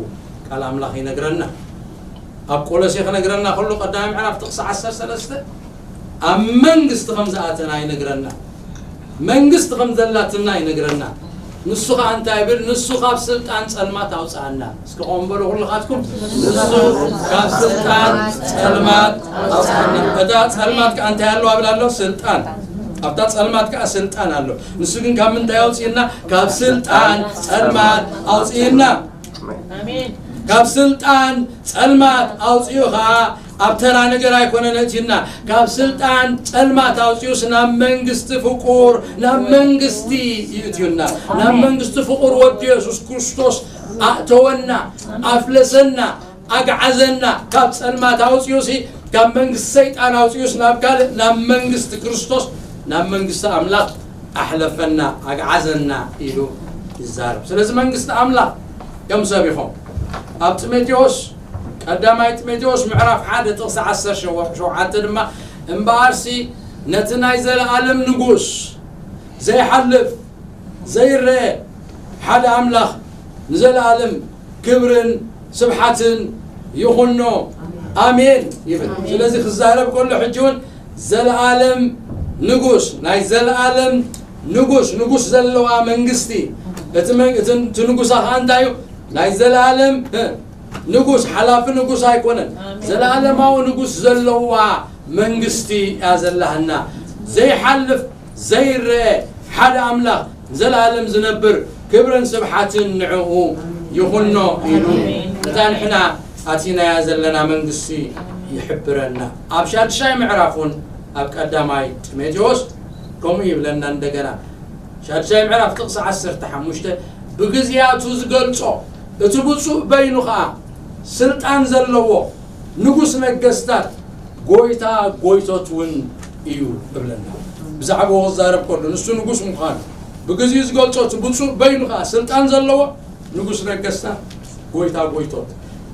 ቃል ኣምላኽ ይነግረና። ኣብ ቆሎሴ ክነግረና ከሎ ቀዳማይ ምዕራፍ ጥቕሲ ዓሰርተ ሰለስተ ኣብ መንግስቲ ከም ዝኣተና ይነግረና። መንግስቲ ከም ዘላትና ይነግረና። ንሱ ኸኣ እንታይ ይብል? ንሱ ካብ ስልጣን ጸልማት ኣውጽኣና። እስኪ ቆም በሉ ኩልኻትኩም። ንሱ ካብ ስልጣን ጸልማት ኣውጽኣና። እታ ጸልማት ከኣ እንታይ ኣለዋ ብላ ኣሎ? ስልጣን። ኣብታ ጸልማት ከኣ ስልጣን ኣሎ። ንሱ ግን ካብ ምንታይ ኣውጽእና? ካብ ስልጣን ጸልማት ኣውጽእና። ካብ ስልጣን ጸልማት ኣውጽኡ ኸኣ ኣብ ተራ ነገር ኣይኮነን እቲና። ካብ ስልጣን ጸልማት ኣውጽኡስ ናብ መንግስቲ ፍቁር፣ ናብ መንግስቲ ይእትዩና። ናብ መንግስቲ ፍቁር ወዲ የሱስ ክርስቶስ ኣእተወና፣ ኣፍለሰና፣ ኣግዓዘና። ካብ ጸልማት ኣውጽኡሲ ካብ መንግስቲ ሰይጣን ኣውጽኡስ ናብ ካልእ፣ ናብ መንግስቲ ክርስቶስ፣ ናብ መንግስቲ ኣምላኽ ኣሕለፈና፣ ኣግዓዘና ኢሉ ይዛረብ። ስለዚ መንግስቲ ኣምላኽ እዮም ሰቢኾም። ኣብ ጢሞቴዎስ፣ ቀዳማይ ጢሞቴዎስ ምዕራፍ ሓደ ጥቕሲ ዓሰርተ ሸውዓተ ድማ፣ እምበኣርሲ ነቲ ናይ ዘለኣለም ንጉስ ዘይሓልፍ ዘይረአ ሓደ ኣምላኽ ንዘለኣለም ክብርን ስብሓትን ይኹኖ። ኣሜን ይብል። ስለዚ ክዛረብ ከሎ ሕጂ እውን ዘለኣለም ንጉስ፣ ናይ ዘለኣለም ንጉስ፣ ንጉስ ዘለዋ መንግስቲ፣ እቲ መን- እቲ እቲ ንጉሳ ኸኣ እንታይ እዩ? ናይ ዘለኣለም እ፣ ንጉስ፣ ሓላፊ ንጉስ ኣይኮነን። ኣሜን። ዘለኣለማዊ ንጉስ ዘለዋ መንግስቲ እያ ዘላህና። ዘይሓልፍ ዘይረአ ሓደ ኣምላኽ ንዘለኣለም ዝነብር ክብርን ስብሓትን ንዕኡ ይኹኖ ኢሉ እታ ንሕና ኣቲናያ ዘለና መንግስቲ ይሕብረና። ኣብ ሻድሻይ ምዕራፍ እውን ኣብ ቀዳማይ ጢሞቴዎስ ከምኡ ይብለና እንደገና። ሻድሻይ ምዕራፍ ጥቕሲ ዓሰርተ ሓሙሽተ ብግዜያቱ ዝገልጾ እቲ ብፁዕ በይኑ ኸኣ ስልጣን ዘለዎ ንጉስ ነገስታት ጎይታ ጎይቶት እውን እዩ እብለና። ብዛዕባኡ ክዛረብ ከሎ ንሱ ንጉስ ምዃኑ ብግዜኡ ዝገልጾ እቲ ብፁዕ በይኑ ኸኣ ስልጣን ዘለዎ ንጉስ ነገስታት ጎይታ ጎይቶት።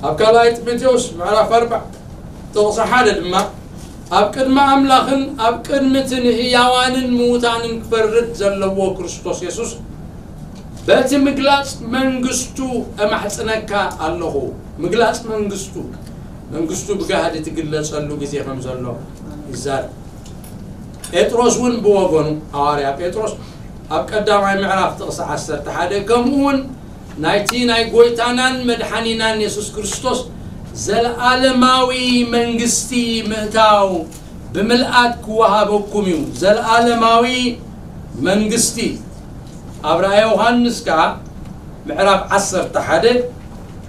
ኣብ ካልኣይ ጢሞቴዎስ ምዕራፍ ኣርባዕ ጥቕሲ ሓደ ድማ ኣብ ቅድሚ ኣምላኽን ኣብ ቅድሚ እቲ ንህያዋንን ምዉታንን ክፈርድ ዘለዎ ክርስቶስ የሱስ በቲ ምግላጽ መንግስቱ እማሕጽነካ ኣለኹ። ምግላጽ መንግስቱ፣ መንግስቱ ብጋህዲ ትግለጸሉ ግዜ ከም ዘሎ ይዛረብ። ጴጥሮስ እውን ብወገኑ፣ ሃዋርያ ጴጥሮስ ኣብ ቀዳማይ ምዕራፍ ጥቕሲ ዓሰርተ ሓደ ከምኡ እውን ናይቲ ናይ ጎይታናን መድሓኒናን የሱስ ክርስቶስ ዘለዓለማዊ መንግስቲ ምእታው ብምልኣት ክወሃበኩም እዩ። ዘለዓለማዊ መንግስቲ። ኣብ ራእየ ዮሃንስ ከኣ ምዕራፍ ዓሰርተ ሓደ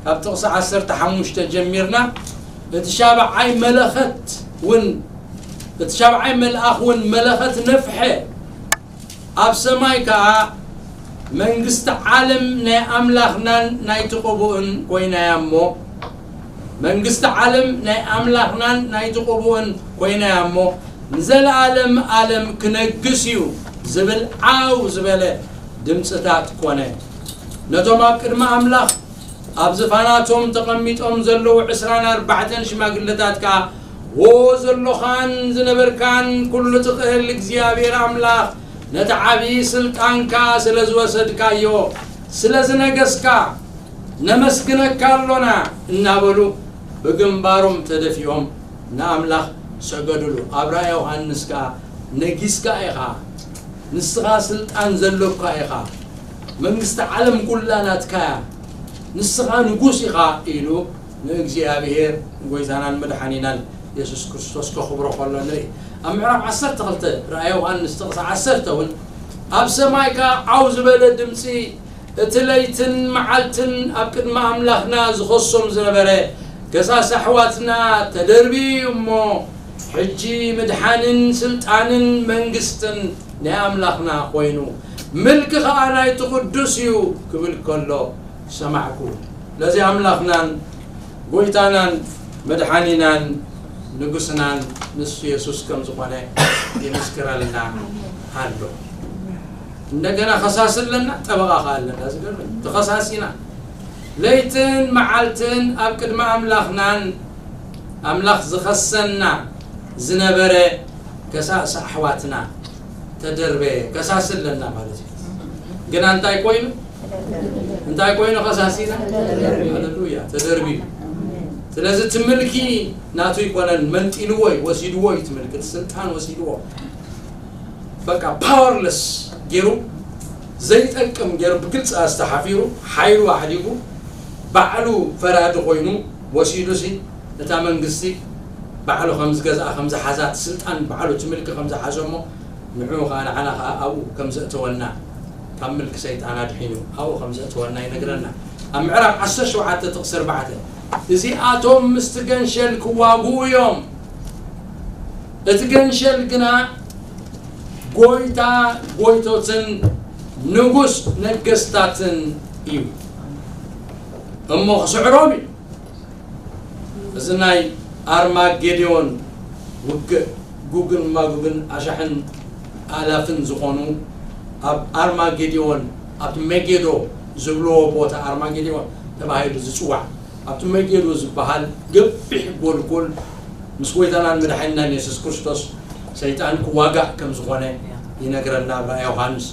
ካብ ጥቕሲ ዓሰርተ ሓሙሽተ ጀሚርና እቲ ሻብዓይ መለኸት እውን እቲ ሻብዓይ መልኣኽ እውን መለኸት ነፍሐ። ኣብ ሰማይ ከኣ መንግስቲ ዓለም ናይ ኣምላኽናን ናይቲ ቅቡእን ኮይና እያ እሞ መንግስቲ ዓለም ናይ ኣምላኽናን ናይቲ ቅቡእን ኮይና እያ እሞ ንዘለኣለም ኣለም ክነግስ እዩ ዝብል ዓው ዝበለ ድምፅታት ኮነ። ነቶም ኣብ ቅድሚ ኣምላኽ ኣብ ዝፋናቶም ተቐሚጦም ዘለዉ ዕስራን ኣርባዕተን ሽማግለታት ከኣ፣ ዎ ዘሎኻን ዝነበርካን ኩሉ ትኽእል እግዚኣብሔር ኣምላኽ፣ ነቲ ዓቢ ስልጣንካ ስለ ዝወሰድካዮ፣ ስለ ዝነገስካ፣ ነመስግነካ ኣሎና እናበሉ ብግንባሮም ተደፊኦም ንኣምላኽ ሰገዱሉ። ኣብ ራእየ ዮሃንስ ከኣ፣ ነጊስካ ኢኻ፣ ንስኻ ስልጣን ዘሎካ ኢኻ፣ መንግስቲ ዓለም ኩላ ናትካ እያ፣ ንስኻ ንጉስ ኢኻ ኢሉ ንእግዚኣብሔር ንጎይታናን መድሓኒናን የሱስ ክርስቶስ ከኽብሮ ከሎ ንርኢ። ኣብ ምዕራፍ ዓሰርተ ክልተ ራእየ ዮሃንስ ጥቕሲ ዓሰርተ እውን ኣብ ሰማይ ከኣ ዓው ዝበለ ድምፂ እቲ ለይትን መዓልትን ኣብ ቅድሚ ኣምላኽና ዝኸሶም ዝነበረ ከሳሲ ኣሕዋትና ተደርብዩ እሞ ሕጂ ምድሓንን ስልጣንን መንግስትን ናይ ኣምላኽና ኮይኑ ምልኪ ኸኣ ናይቲ ቅዱስ እዩ ክብል ከሎ ሰማዕኩ። ስለዚ ኣምላኽናን ጎይታናን መድሓኒናን ንጉስናን ንሱ የሱስ ከም ዝኾነ ይምስክረልና ኣሎ። እንደገና ኸሳሲ ኣለና፣ ጠበቓ ኸኣ ኣለና። ዝገርም ተኸሳሲና ለይትን መዓልትን ኣብ ቅድሚ ኣምላኽናን ኣምላኽ ዝኸሰና ዝነበረ ከሳሲ ኣሕዋትና ተደርበየ። ከሳሲ ኣለና ማለት እዩ። ግና እንታይ ኮይኑ እንታይ ኮይኑ ኸሳሲና? ሃሌሉያ፣ ተደርብዩ። ስለዚ እቲ ምልኪ ናቱ ይኮነን፣ መንጢልዎ እዩ፣ ወሲድዎ እዩ፣ እቲ ምልኪ እቲ ስልጣን ወሲድዎ። በቃ ፓወርለስ ገይሩ ዘይጠቅም ገይሩ ብግልፂ ኣስተሓፊሩ ሓይሉ ኣሕዲጉ ባዕሉ ፈራዲ ኮይኑ ወሲዱ ሲ እታ መንግስቲ ባዕሉ ከም ዝገዝኣ ከም ዝሓዛ እቲ ስልጣን ባዕሉ እቲ ምልኪ ከም ዝሓዞ እሞ ንዕኡ ከዓ ንዓና ከዓ ኣብኡ ከም ዘእተወና ካብ ምልኪ ሰይጣን ኣድሒኑ ኣብኡ ከም ዘእተወና ይነግረና። ኣብ ምዕራፍ ዓሰርተ ሸውዓተ ጥቕሲ ኣርባዕተ እዚኣቶም ምስቲ ገንሸል ክዋግኡ እዮም። እቲ ገንሸል ግና ጎይታ ጎይቶትን ንጉስ ነገስታትን እዩ እሞ ክስዕሮም እዩ። እዚ ናይ ኣርማጌዲዮን ውግእ ጉግን ማጉግን ኣሻሕን ኣላፍን ዝኾኑ ኣብ ኣርማጌዲዮን ኣብቲ መጌዶ ዝብልዎ ቦታ ኣርማጌዲዮን ተባሂሉ ዝፅዋዕ ኣብቲ መጌዶ ዝበሃል ገፊሕ ጎልጎል ምስ ጎይታናን መድሓኒናን የሱስ ክርስቶስ ሰይጣን ክዋጋእ ከም ዝኾነ ይነግረና ኣብ ራእይ ዮሃንስ።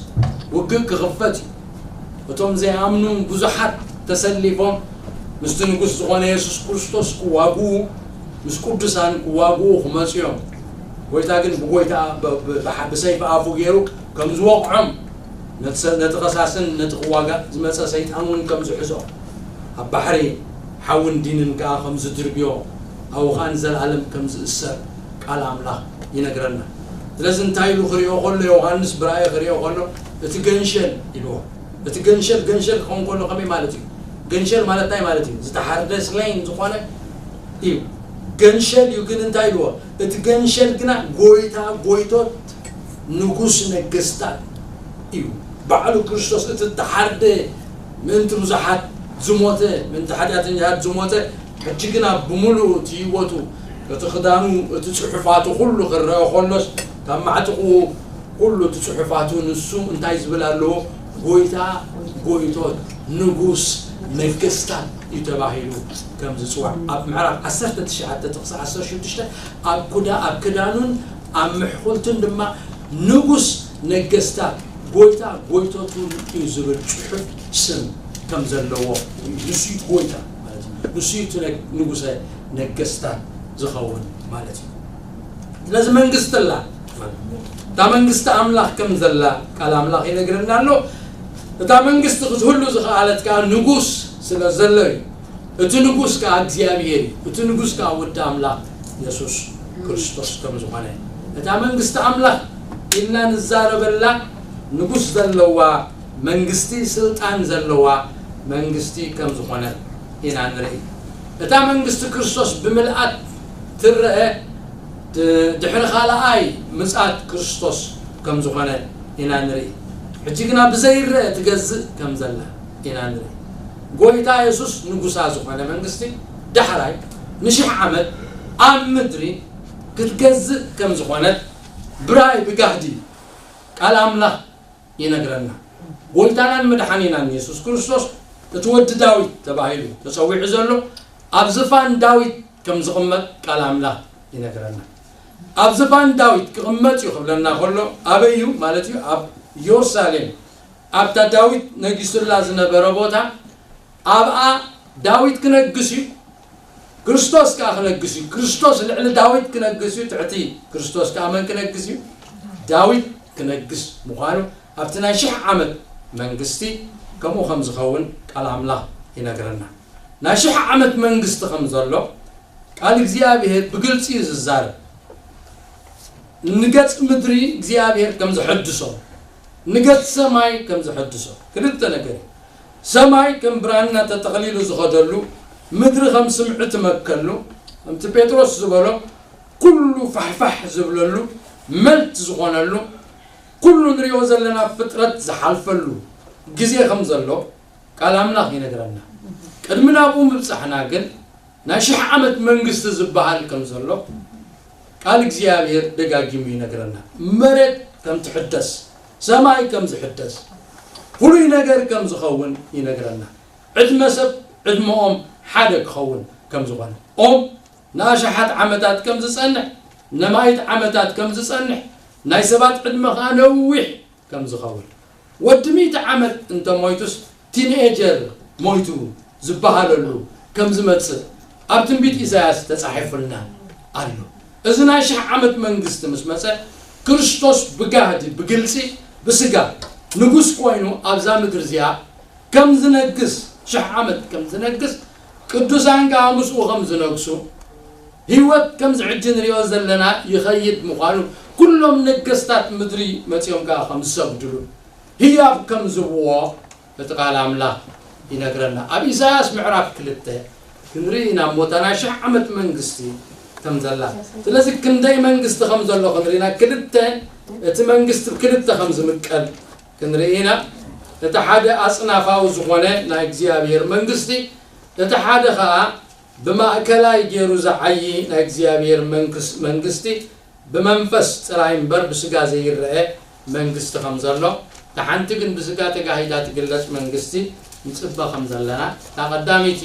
ውግእ ክኽፈት እዩ። እቶም ዘይኣምኑ ብዙሓት ተሰሊፎም ምስቲ ንጉስ ዝኾነ የሱስ ክርስቶስ ክዋግኡ ምስ ቅዱሳን ክዋግኡ ክመፁ እዮም። ጎይታ ግን ብጎይታ ብሰይፊ ኣፉ ገይሩ ከም ዝወቕዖም ነቲ ኸሳስን ነቲ ክዋጋእ ዝመፀ ሰይጣን እውን ከም ዝሕዞ ኣብ ባሕሪ ሓውን ዲንን ከዓ ከም ዝድርብዮ ኣብኡ ከዓ ንዘለኣለም ከም ዝእሰር ቃል ኣምላኽ ይነግረና። ስለዚ እንታይ ኢሉ ክሪኦ ከሎ ዮሃንስ ብራእይ ክሪኦ ከሎ እቲ ገንሸል ኢልዎ። እቲ ገንሸል ገንሸል ክኸውን ከሎ ከመይ ማለት እዩ? ገንሸል ማለት እንታይ ማለት እዩ? ዝተሓርደ ስለይን ዝኾነ እዩ። ገንሸል እዩ ግን እንታይ ኢልዎ? እቲ ገንሸል ግና ጎይታ ጎይቶት ንጉስ ነገስታት እዩ። ባዕሉ ክርስቶስ እቲ ዝተሓርደ ምእንቲ ብዙሓት ዝሞተ ምእንቲ ሓጢኣተኛታት ዝሞተ ሕጂ ግና ብምሉእ እቲ ህይወቱ እቲ ክዳኑ እቲ ጽሑፋቱ ኩሉ ክረአ ከሎስ ካብ ማዕጥቑ ኩሉ እቲ ጽሑፋቱ ንሱ እንታይ ዝብል ኣለዎ? ጎይታ ጎይቶት ንጉስ ነገስታት እዩ ተባሂሉ ከም ዝጽዋዕ ኣብ ምዕራፍ ዓሰርተ ትሽዓተ ጥቕሲ ዓሰርተ ሽዱሽተ ኣብ ኩዳ ኣብ ክዳኑን ኣብ ምሕኹልቱን ድማ ንጉስ ነገስታት ጎይታ ጎይቶቱን እዩ ዝብል ጽሑፍ ስም ከም ዘለዎ ንሱ እዩ ጎይታ ማለት እዩ። ንሱ እዩ እቲ ንጉሰ ነገስታት ዝኸውን ማለት እዩ። ስለዚ መንግስቲ ኣላ እታ መንግስቲ ኣምላኽ ከም ዘላ ቃል ኣምላኽ ይነግረና ኣሎ። እታ መንግስቲ ክትህሉ ዝኸኣለት ከኣ ንጉስ ስለ ዘሎ እዩ። እቲ ንጉስ ከኣ እግዚኣብሔር እዩ። እቲ ንጉስ ከኣ ወዲ ኣምላኽ የሱስ ክርስቶስ ከም ዝኾነ፣ እታ መንግስቲ ኣምላኽ ኢልና ንዛረበላ ንጉስ ዘለዋ መንግስቲ፣ ስልጣን ዘለዋ መንግስቲ ከም ዝኾነ ኢና ንርኢ። እታ መንግስቲ ክርስቶስ ብምልኣት ትረአ ድ- ድሕሪ ካልኣይ ምጽኣት ክርስቶስ ከም ዝኾነ ኢና ንርኢ። ሕጂ ግና ብዘይረአ ትገዝእ ከም ዘላ ኢና ንርኢ። ጎይታ የሱስ ንጉሳ ዝኾነ መንግስቲ ዳሕራይ ንሽሕ ዓመት ኣብ ምድሪ ክትገዝእ ከም ዝኾነት ብራይ ብጋህዲ ቃል ኣምላኽ ይነግረና። ጎይታናን መድሓኒናን የሱስ ክርስቶስ እቲ ወዲ ዳዊት ተባሂሉ ተጸዊዑ ዘሎ ኣብ ዝፋን ዳዊት ከም ዝቕመጥ ቃል ኣምላኽ ይነግረና። ኣብ ዝፋን ዳዊት ክቕመጥ እዩ ክብለና ከሎ ኣበይ እዩ ማለት እዩ? ኣብ ኢየሩሳሌም ኣብታ ዳዊት ነጊሱላ ዝነበረ ቦታ ኣብኣ ዳዊት ክነግስ እዩ። ክርስቶስ ከኣ ክነግስ እዩ። ክርስቶስ ልዕሊ ዳዊት ክነግስ እዩ። ትሕቲ ክርስቶስ ከኣ መን ክነግስ እዩ? ዳዊት ክነግስ ምዃኑ ኣብቲ ናይ ሽሕ ዓመት መንግስቲ ከምኡ ከም ዝኸውን ቃል ኣምላኽ ይነግረና። ናይ ሽሕ ዓመት መንግስቲ ከም ዘሎ ቃል እግዚኣብሔር ብግልጺ እዩ ዝዛረብ። ንገጽ ምድሪ እግዚኣብሔር ከም ዝሕድሶ፣ ንገጽ ሰማይ ከም ዝሕድሶ ክልተ ነገር እዩ። ሰማይ ከም ብራና ተጠቕሊሉ ዝኸደሉ፣ ምድሪ ከም ስምዒ ትመከሉ፣ ከምቲ ጴጥሮስ ዝበሎ ኩሉ ፋሕፋሕ ዝብለሉ፣ መልት ዝኾነሉ፣ ኩሉ ንሪኦ ዘለና ፍጥረት ዝሓልፈሉ ግዜ ከም ዘሎ ቃል ኣምላኽ ይነግረና። ቅድሚ ናብኡ ምብጻሕና ግን ናይ ሽሕ ዓመት መንግስቲ ዝበሃል ከም ዘሎ ቃል እግዚኣብሔር ደጋጊሙ ይነግረና። መሬት ከም ትሕደስ፣ ሰማይ ከም ዝሕደስ፣ ፍሉይ ነገር ከም ዝኸውን ይነግረና። ዕድመ ሰብ ዕድመኦም ሓደ ክኸውን ከም ዝኾነ፣ ኦም ንኣሽሓት ዓመታት ከም ዝጸንሕ፣ ነማይት ዓመታት ከም ዝጸንሕ፣ ናይ ሰባት ዕድመ ኸኣ ነዊሕ ከም ዝኸውን፣ ወዲ ሚእቲ ዓመት እንተ ሞይቱስ ቲንኤጀር ሞይቱ ዝበሃለሉ ከም ዝመጽእ ኣብ ትንቢት ኢሳያስ ተጻሒፉልና ኣሎ። እዚ ናይ ሽሕ ዓመት መንግስቲ ምስ መጸ ክርስቶስ ብጋህዲ ብግልጺ ብስጋ ንጉስ ኮይኑ ኣብዛ ምድሪ እዚኣ ከም ዝነግስ ሽሕ ዓመት ከም ዝነግስ ቅዱሳን ከኣ ምስኡ ከም ዝነግሱ ህይወት ከምዚ ሕጂ ንሪኦ ዘለና ይኸይድ ምዃኑ ኩሎም ነገስታት ምድሪ መጺኦም ከኣ ከም ዝሰግድሉ ህያብ ከም ዝብዎ እቲ ቃል ኣምላኽ ይነግረና። ኣብ ኢሳያስ ምዕራፍ ክልተ ክንርኢ ኢና እሞ እታ ናይ ሽሕ ዓመት መንግስቲ ከም ዘላ። ስለዚ ክንደይ መንግስቲ ከም ዘሎ ክንርኢ ኢና። ክልተ፣ እቲ መንግስቲ ብክልተ ከም ዝምቀል ክንርኢ ኢና። እቲ ሓደ ኣጽናፋዊ ዝኾነ ናይ እግዚኣብሔር መንግስቲ፣ እቲ ሓደ ኸኣ ብማእከላይ ገይሩ ዝዓዪ ናይ እግዚኣብሔር መንግስ- መንግስቲ ብመንፈስ ጥራይ እምበር ብስጋ ዘይረአ መንግስቲ ከም ዘሎ፣ እታ ሓንቲ ግን ብስጋ ተጋሂዳ ትግለጽ መንግስቲ ንጽበ ከም ዘለና፣ እታ ቀዳመይቲ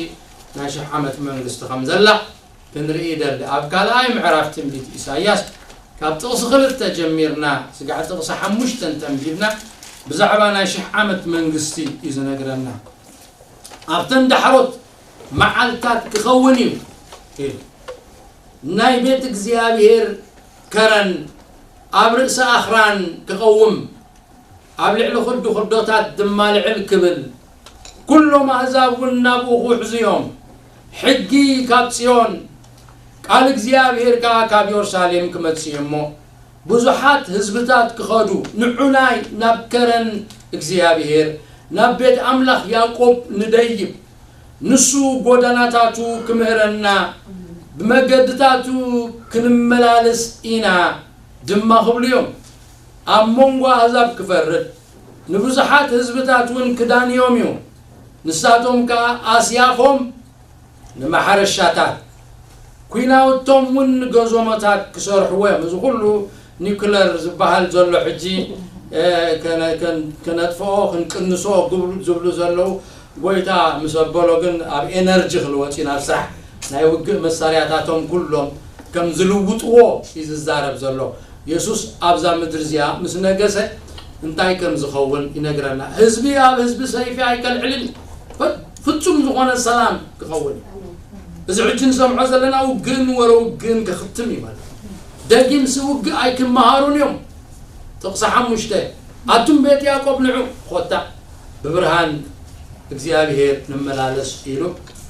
ናይ ሽሕ ዓመት መንግስቲ ከም ዘላ ክንርኢ ይደሊ። ኣብ ካልኣይ ምዕራፍ ትንቢት ኢሳይያስ ካብ ጥቕሲ ክልተ ጀሚርና ስጋዕ ጥቕሲ ሓሙሽተ እንተንቢብና ብዛዕባ ናይ ሽሕ ዓመት መንግስቲ እዩ ዝነግረና። ኣብተን ዳሕሮት መዓልታት ክኸውን እዩ ኢሉ። ናይ ቤት እግዚኣብሔር ከረን ኣብ ርእሲ ኣኽራን ክቐውም፣ ኣብ ልዕሊ ኽዱ ኽዶታት ድማ ልዕል ክብል፣ ኵሎም ኣህዛብ እውን ናብኡ ክውሕዙ እዮም። ሕጊ ካብ ጽዮን፣ ቃል እግዚኣብሔር ከኣ ካብ የሩሳሌም ክመጽእ እዩ እሞ፣ ብዙሓት ህዝብታት ክኸዱ፣ ንዑናይ ናብ ከረን እግዚኣብሔር፣ ናብ ቤት ኣምላኽ ያዕቆብ ንደይብ። ንሱ ጐደናታቱ ክምህረና፣ ብመገድታቱ ክንመላለስ ኢና ድማ ክብሉ እዮም። ኣብ መንጎ ኣህዛብ ክፈርድ፣ ንብዙሓት ህዝብታት እውን ክዳንዮም እዩ። ንሳቶም ከኣ ኣስያፎም ንማሕረሻታት፣ ኲናውቶም እውን ንገዞሞታት ክሰርሕዎ እዮም። እዚ ኩሉ ኒውክለር ዝበሃል ዘሎ ሕጂ፣ እ፣ ከነ-፣ ከን-፣ ከነጥፍኦ፣ ክንቅንሶ ግብሉ-፣ ዝብሉ ዘለዉ፣ ጎይታ ምስ ኣበሎ ግን ኣብ ኤነርጂ ክልወጥ እዩ፣ ናብ ስራሕ ናይ ውግእ መሳርያታቶም ኩሎም ከም ዝልውጥዎ እዩ ዝዛረብ ዘሎ። የሱስ ኣብዛ ምድሪ እዚኣ ምስ ነገሰ እንታይ ከም ዝኸውን ይነግረና። ህዝቢ ኣብ ህዝቢ ሰይፊ ኣይከልዕልን እዩ። ፍ-፣ ፍጹም ዝኾነ ሰላም ክኸውን እዩ። እዚ ሕጂ ንሰምዖ ዘለና ውግእን ወረ ውግእን ከኽትም እዩ ማለት እዩ። ደጊምሲ ውግእ ኣይክመሃሩን እዮም። ጥቕሲ ሓሙሽተ፣ ኣቱም ቤት ያዕቆብ ንዑ፣ ኾታ ብብርሃን እግዚኣብሔር ንመላለስ ኢሉ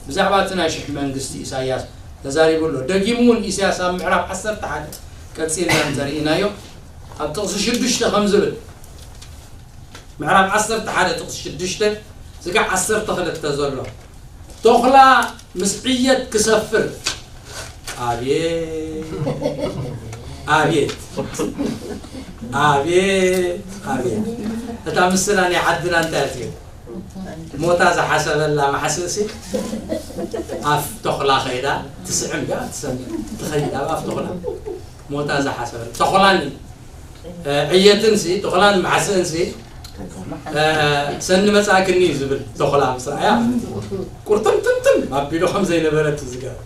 ብዛዕባ እቲ ናይ ሽሕ መንግስቲ ኢሳያስ ተዛሪቡ ኣሎ። ደጊሙ እውን ኢሳያስ ኣብ ምዕራፍ ዓሰርተ ሓደ ቀጺልና እንተርኢናዮ ኣብ ጥቕሲ ሽዱሽተ ከም ዝብል፣ ምዕራፍ ዓሰርተ ሓደ ጥቕሲ ሽዱሽተ ስጋዕ ዓሰርተ ክልተ ዘሎ፣ ተኹላ ምስ ዕየት ክሰፍር። ኣቤት ኣቤት ኣቤት ኣቤት። እታ ምስላ ናይ ዓድና እንታይ እያ ትብል? ሞታ ዝሓሰበላ ማሕስእሲ ኣፍ ተኹላ ከይዳ ትስዕም ድያ ትሰምዕ? ትኸይድ ኣብ ኣፍ ተኹላ። ሞታ ዝሓሰበላ ተኹላን ዕየትንሲ፣ ተኹላን ማሕስእንሲ ሰኒ መጻእክኒ እዩ ዝብል። ተኹላ ምስ ረኣያ ቁርጥምጥምጥም ኣቢሉ ከም ዘይነበረት እዩ ዝገብር።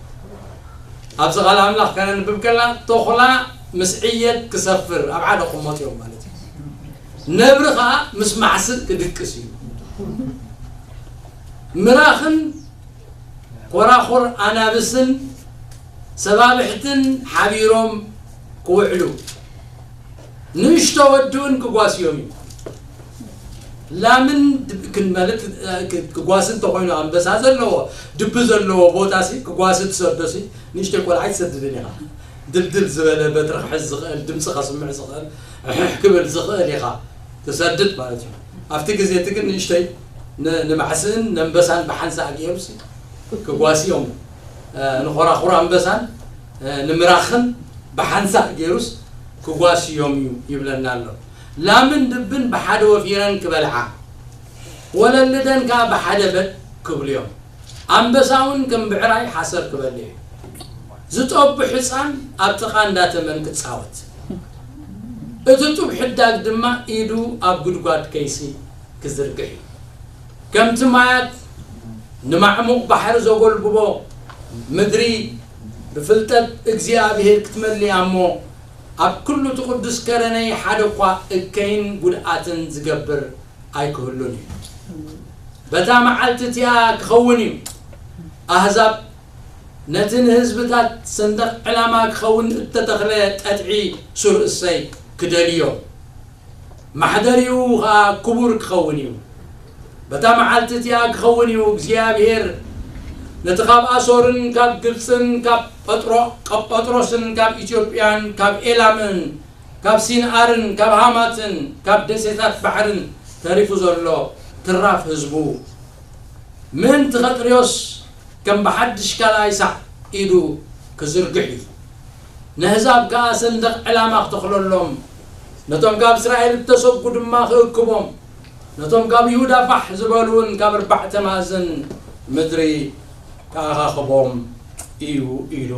ኣብዚ ቃል ኣምላኽ ከነንብብ ከለና ተኹላ ምስ ዕየት ክሰፍር ኣብ ሓደ ክመጡ እዮም ማለት እዩ። ነብሪ ኸኣ ምስ ማሕስእ ክድቅስ እዩ። ምራኽን ኮራኹር ኣናብስን ሰባብሕትን ሓቢሮም ክውዕሉ፣ ንእሽቶ ወዲ እውን ክጓስዮም እዩ። ላምን ድብ- ክን- ማለት እ፣ ክ- ክጓሲ እንተኮይኑ ኣንበሳ ዘለዎ ድቢ ዘለዎ ቦታ ሲ ክጓሲ ትሰዶ ሲ ንእሽተይ ቆልዓ ኣይትሰድድን ኢኻ። ድልድል ዝበለ በትሪ ክሕዝ ዝኽእል ድምፂ ከስምዕ ዝኽእል ሕሕ ክብል ዝኽእል ኢኻ ትሰድድ ማለት እዩ። ኣብቲ ግዜ እቲ ግን ንእሽተይ ን- ንማሕስእን ነንበሳን ብሓንሳእ ገይሩ ሲ ክጓስዮም እ፣ ንኾራኹር ኣንበሳን እ፣ ንምራኽን ብሓንሳእ ገይሩስ ክጓስዮም እዩ ይብለና ኣሎ። ላምን ድብን ብሓደ ወፊረን ክበልዓ፣ ወለልደን ከኣ ብሓደ በጥ ክብሉ እዮም። ኣንበሳ እውን ከም ብዕራይ ሓሰር ክበልዕ እዩ። ዝጠቡ ሕፃን ኣብ ጥቓ እንዳተመን ክጻወት፣ እቲ ጡብ ሕዳግ ድማ ኢዱ ኣብ ጉድጓድ ከይሲ ክዝርግሕ እዩ። ከምቲ ማያት ንማዕሙቕ ባሕሪ ዘጎልብቦ፣ ምድሪ ብፍልጠት እግዚኣብሔር ክትመልእ እያ እሞ፣ ኣብ ኩሉ እቲ ቅዱስ ከረነይ ሓደ እኳ እከይን ጉድኣትን ዝገብር ኣይክህሉን እዩ። በታ መዓልቲ እቲኣ ክኸውን እዩ፣ ኣህዛብ ነቲ ንህዝብታት ሰንደቕ ዕላማ ክኸውን እተተኽለ ቀጥዒ ሱር እሰይ ክደልዮ፣ ማሕደሪኡ ኸኣ ክቡር ክኸውን እዩ። በታ መዓልቲ እቲኣ ክኸውን እዩ፣ እግዚኣብሔር ነቲ ካብ ኣሶርን ካብ ግብጽን ካብ ጳጥሮ- ቀጳጥሮስን ካብ ኢትዮጵያን ካብ ኤላምን ካብ ሲንኣርን ካብ ሃማትን ካብ ደሴታት ባሕርን ተሪፉ ዘሎ ትራፍ ህዝቡ ምእንቲ ኸጥርዮስ ከም ብሓድሽ ካልኣይ ሳዕ ኢዱ ክዝርግሕ እዩ። ነህዛብ ከኣ ሰንደቕ ዕላማ ክተኽለሎም፣ ነቶም ካብ እስራኤል እተሰጉ ድማ ክእክቦም፣ ነቶም ካብ ይሁዳ ፋሕ ዝበሉ እውን ካብ ኣርባዕተ ማእዝን ምድሪ ክኣኻኽቦም እዩ ኢሉ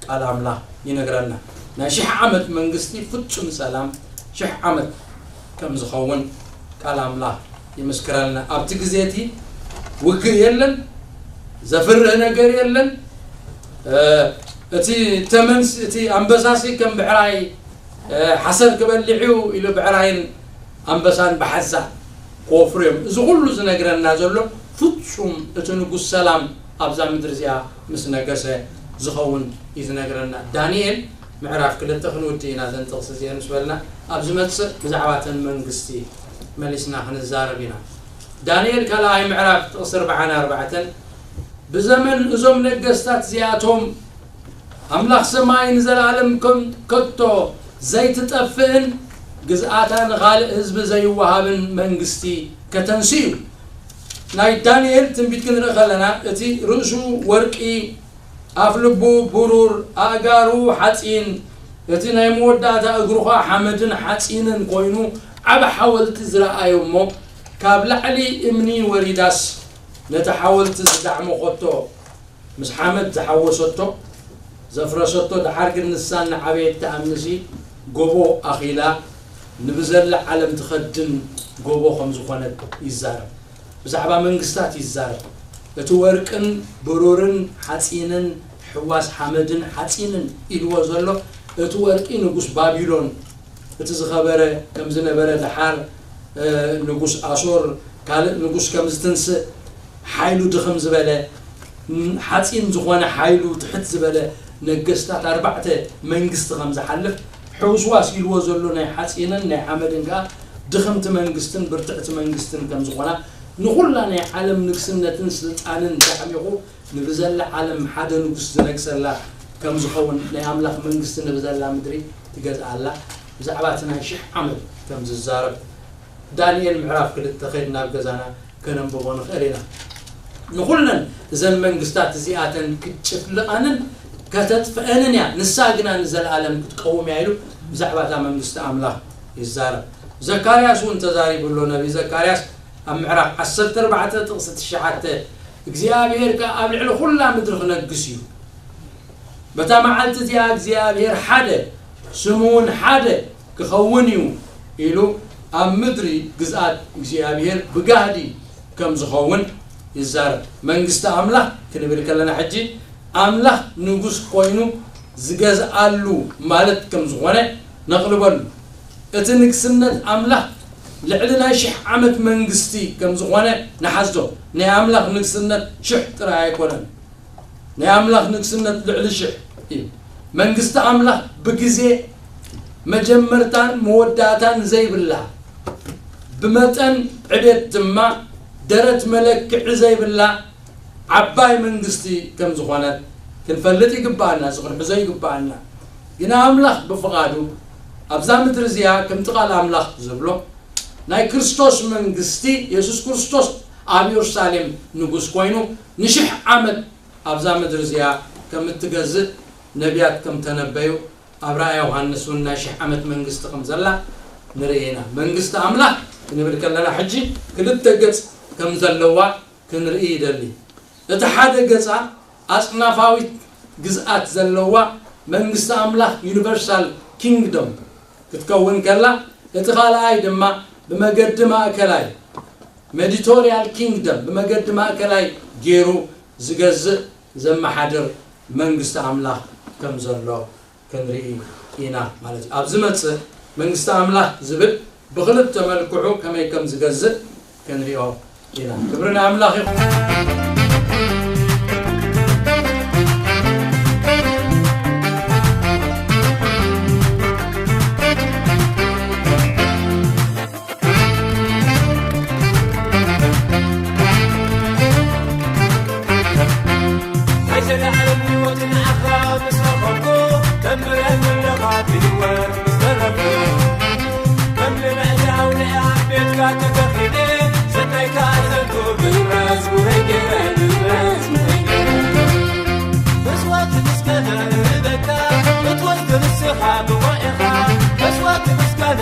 ቃል ኣምላኽ ይነግረና። ናይ ሽሕ ዓመት መንግስቲ ፍጹም ሰላም ሽሕ ዓመት ከም ዝኸውን ቃል ኣምላኽ ይምስክረልና። ኣብቲ ግዜ እቲ ውግእ የለን፣ ዘፍርህ ነገር የለን። እ፣ እቲ ተመንስ እቲ ኣንበሳሲ ከም ብዕራይ እ፣ ሓሰር ክበልዕ እዩ ኢሉ ብዕራይን ኣንበሳን ብሓንሳእ ክወፍሩ እዮም። እዚ ኩሉ ዝነግረና ዘሎ ፍጹም እቲ ንጉስ ሰላም ኣብዛ ምድሪ እዚኣ ምስ ነገሰ ዝኸውን እዩ ዝነግረና። ዳንኤል ምዕራፍ ክልተ ክንውዲ ኢና እዘን ጥቕሲ እዚአን ምስ በልና ኣብ ዝመጽእ ብዛዕባ እተን መንግስቲ መሊስና ክንዛረብ ኢና። ዳንኤል ካልኣይ ምዕራፍ ጥቕሲ ኣርባዓን ኣርባዕተን ብዘመን እዞም ነገስታት እዚኣቶም ኣምላኽ ሰማይ ንዘለኣለም ከም ከቶ ዘይትጠፍእን ግዝኣታ ንኻልእ ህዝቢ ዘይወሃብን መንግስቲ ከተንስኡ እዩ። ናይ ዳንኤል ትንቢት ክንርኢ ከለና እቲ ርእሱ ወርቂ፣ ኣፍ ልቡ ብሩር፣ ኣእጋሩ ሓፂን፣ እቲ ናይ መወዳእታ እግሩ ኸዓ ሓመድን ሓፂንን ኮይኑ ዓብ ሓወልቲ ዝረኣዮ እሞ ካብ ላዕሊ እምኒ ወሪዳስ ነቲ ሓወልቲ ዝዳዕመኾቶ ምስ ሓመድ ዝሓወሰቶ ዘፍረሰቶ፣ ደሓር ግን ንሳ እናዓበየት ትኣምንሲ ጎቦ ኣኺላ ንብዘላ ዓለም ትኸድን ጎቦ ከም ዝኾነት ይዛረብ። ብዛዕባ መንግስታት ይዛረብ። እቲ ወርቅን ብሩርን ሓፂንን ሕዋስ ሓመድን ሓፂንን ኢልዎ ዘሎ እቲ ወርቂ ንጉስ ባቢሎን እቲ ዝኸበረ ከም ዝነበረ ደሓር እ፣ ንጉስ ኣሶር ካልእ ንጉስ ከም ዝትንስእ ሓይሉ ድኽም ዝበለ ም፣ ሓፂን ዝኾነ ሓይሉ ትሕት ዝበለ ነገስታት ኣርባዕተ መንግስቲ ከም ዝሓልፍ ሕውስዋስ ኢልዎ ዘሎ ናይ ሓፂንን ናይ ሓመድን ከዓ ድኽምቲ መንግስትን ብርትዕቲ መንግስትን ከም ዝኾና ንኹላ ናይ ዓለም ንግስነትን ስልጣንን ዳዕሚቑ ንብዘላ ዓለም ሓደ ንጉስ ዝነግሰላ ከም ዝኸውን ናይ ኣምላኽ መንግስቲ ንብዘላ ምድሪ ትገዝኣላ ብዛዕባ እቲ ናይ ሽሕ ዓመት ከም ዝዛረብ ዳንኤል ምዕራፍ ክልተ ኸይድ ናብ ገዛና ከነንብቦ ንኽእል ኢና። ንኹለን እዘን መንግስታት እዚኣተን ክትጭፍልቐንን ከተጥፍአንን እያ፣ ንሳ ግና ንዘለኣለም ክትቀውም እያ ኢሉ ብዛዕባ እታ መንግስቲ ኣምላኽ ይዛረብ። ዘካርያስ እውን ተዛሪቡ ኣሎ። ነቢ ዘካርያስ ኣብ ምዕራፍ ዓሰርተ ኣርባዕተ ጥቕሲ ትሽዓተ እግዚኣብሔር ከኣ ኣብ ልዕሊ ኩላ ምድሪ ክነግስ እዩ። በታ መዓልቲ እዚኣ እግዚኣብሔር ሓደ ስሙ እውን ሓደ ክኸውን እዩ ኢሉ ኣብ ምድሪ ግዝኣት እግዚኣብሔር ብጋህዲ ከም ዝኸውን ይዛረብ። መንግስቲ ኣምላኽ ክንብል ከለና ሕጂ ኣምላኽ ንጉስ ኮይኑ ዝገዝኣሉ ማለት ከም ዝኾነ ነቕልበሉ። እቲ ንግስነት ኣምላኽ ልዕሊ ናይ ሽሕ ዓመት መንግስቲ ከም ዝኾነ ንሓዞ። ናይ ኣምላኽ ንግስነት ሽሕ ጥራይ ኣይኮነን። ናይ ኣምላኽ ንግስነት ልዕሊ ሽሕ እዩ። መንግስቲ ኣምላኽ ብግዜ መጀመርታን መወዳእታን ዘይብላ፣ ብመጠን ዕቤት ድማ ደረት መለክዒ ዘይብላ ዓባይ መንግስቲ ከም ዝኾነት ክንፈልጥ ይግብኣና፣ እዚ ክንሕዞ ይግብኣና። ግና ኣምላኽ ብፍቓዱ ኣብዛ ምድሪ እዚኣ ከምቲ ቃል ኣምላኽ ዝብሎ ናይ ክርስቶስ መንግስቲ፣ የሱስ ክርስቶስ ኣብ የሩሳሌም ንጉስ ኮይኑ ንሽሕ ዓመት ኣብዛ ምድሪ እዚኣ ከም እትገዝእ ነቢያት ከም ተነበዩ ኣብ ራእይ ዮሃንስ እውን ናይ ሽሕ ዓመት መንግስቲ ከም ዘላ ንርኢ ኢና። መንግስቲ ኣምላኽ ክንብል ከለና ሕጂ ክልተ ገጽ ከም ዘለዋ ክንርኢ ይደሊ። እቲ ሓደ ገጻ ኣጽናፋዊት ግዝኣት ዘለዋ መንግስቲ ኣምላኽ ዩኒቨርሳል ኪንግዶም ክትከውን ከላ፣ እቲ ካልኣይ ድማ ብመገዲ ማእከላይ ሜዲቶሪያል ኪንግደም ብመገዲ ማእከላይ ገይሩ ዝገዝእ ዘመሓድር መንግስቲ ኣምላኽ ከም ዘሎ ክንርኢ ኢና ማለት እዩ። ኣብ ዝመጽእ መንግስቲ ኣምላኽ ዝብል ብኽልተ መልክዑ ከመይ ከም ዝገዝእ ክንሪኦ ኢና። ክብሪ ንኣምላኽ ይኹን። ኣይተለዓለም ህይወት ንዓኻ ምስ ረኸብኩ፣ ተንብረኒ ኣለኻ ብህይወት ምስ ተረፍኩ። ከም ልምዕቲ ኣውሊዕ ኣብ ቤትካ ተተኺለ፣ ሰናይ ከኣ ዘንቱ ብመዝሙረይ ገይረ፣ ብመዝሙረይ ገይረ። መስዋእቲ ምስጋና እህበካ፣ ክትወስድ ንስኻ ብቑዕ ኢኻ። መስዋእቲ ምስጋና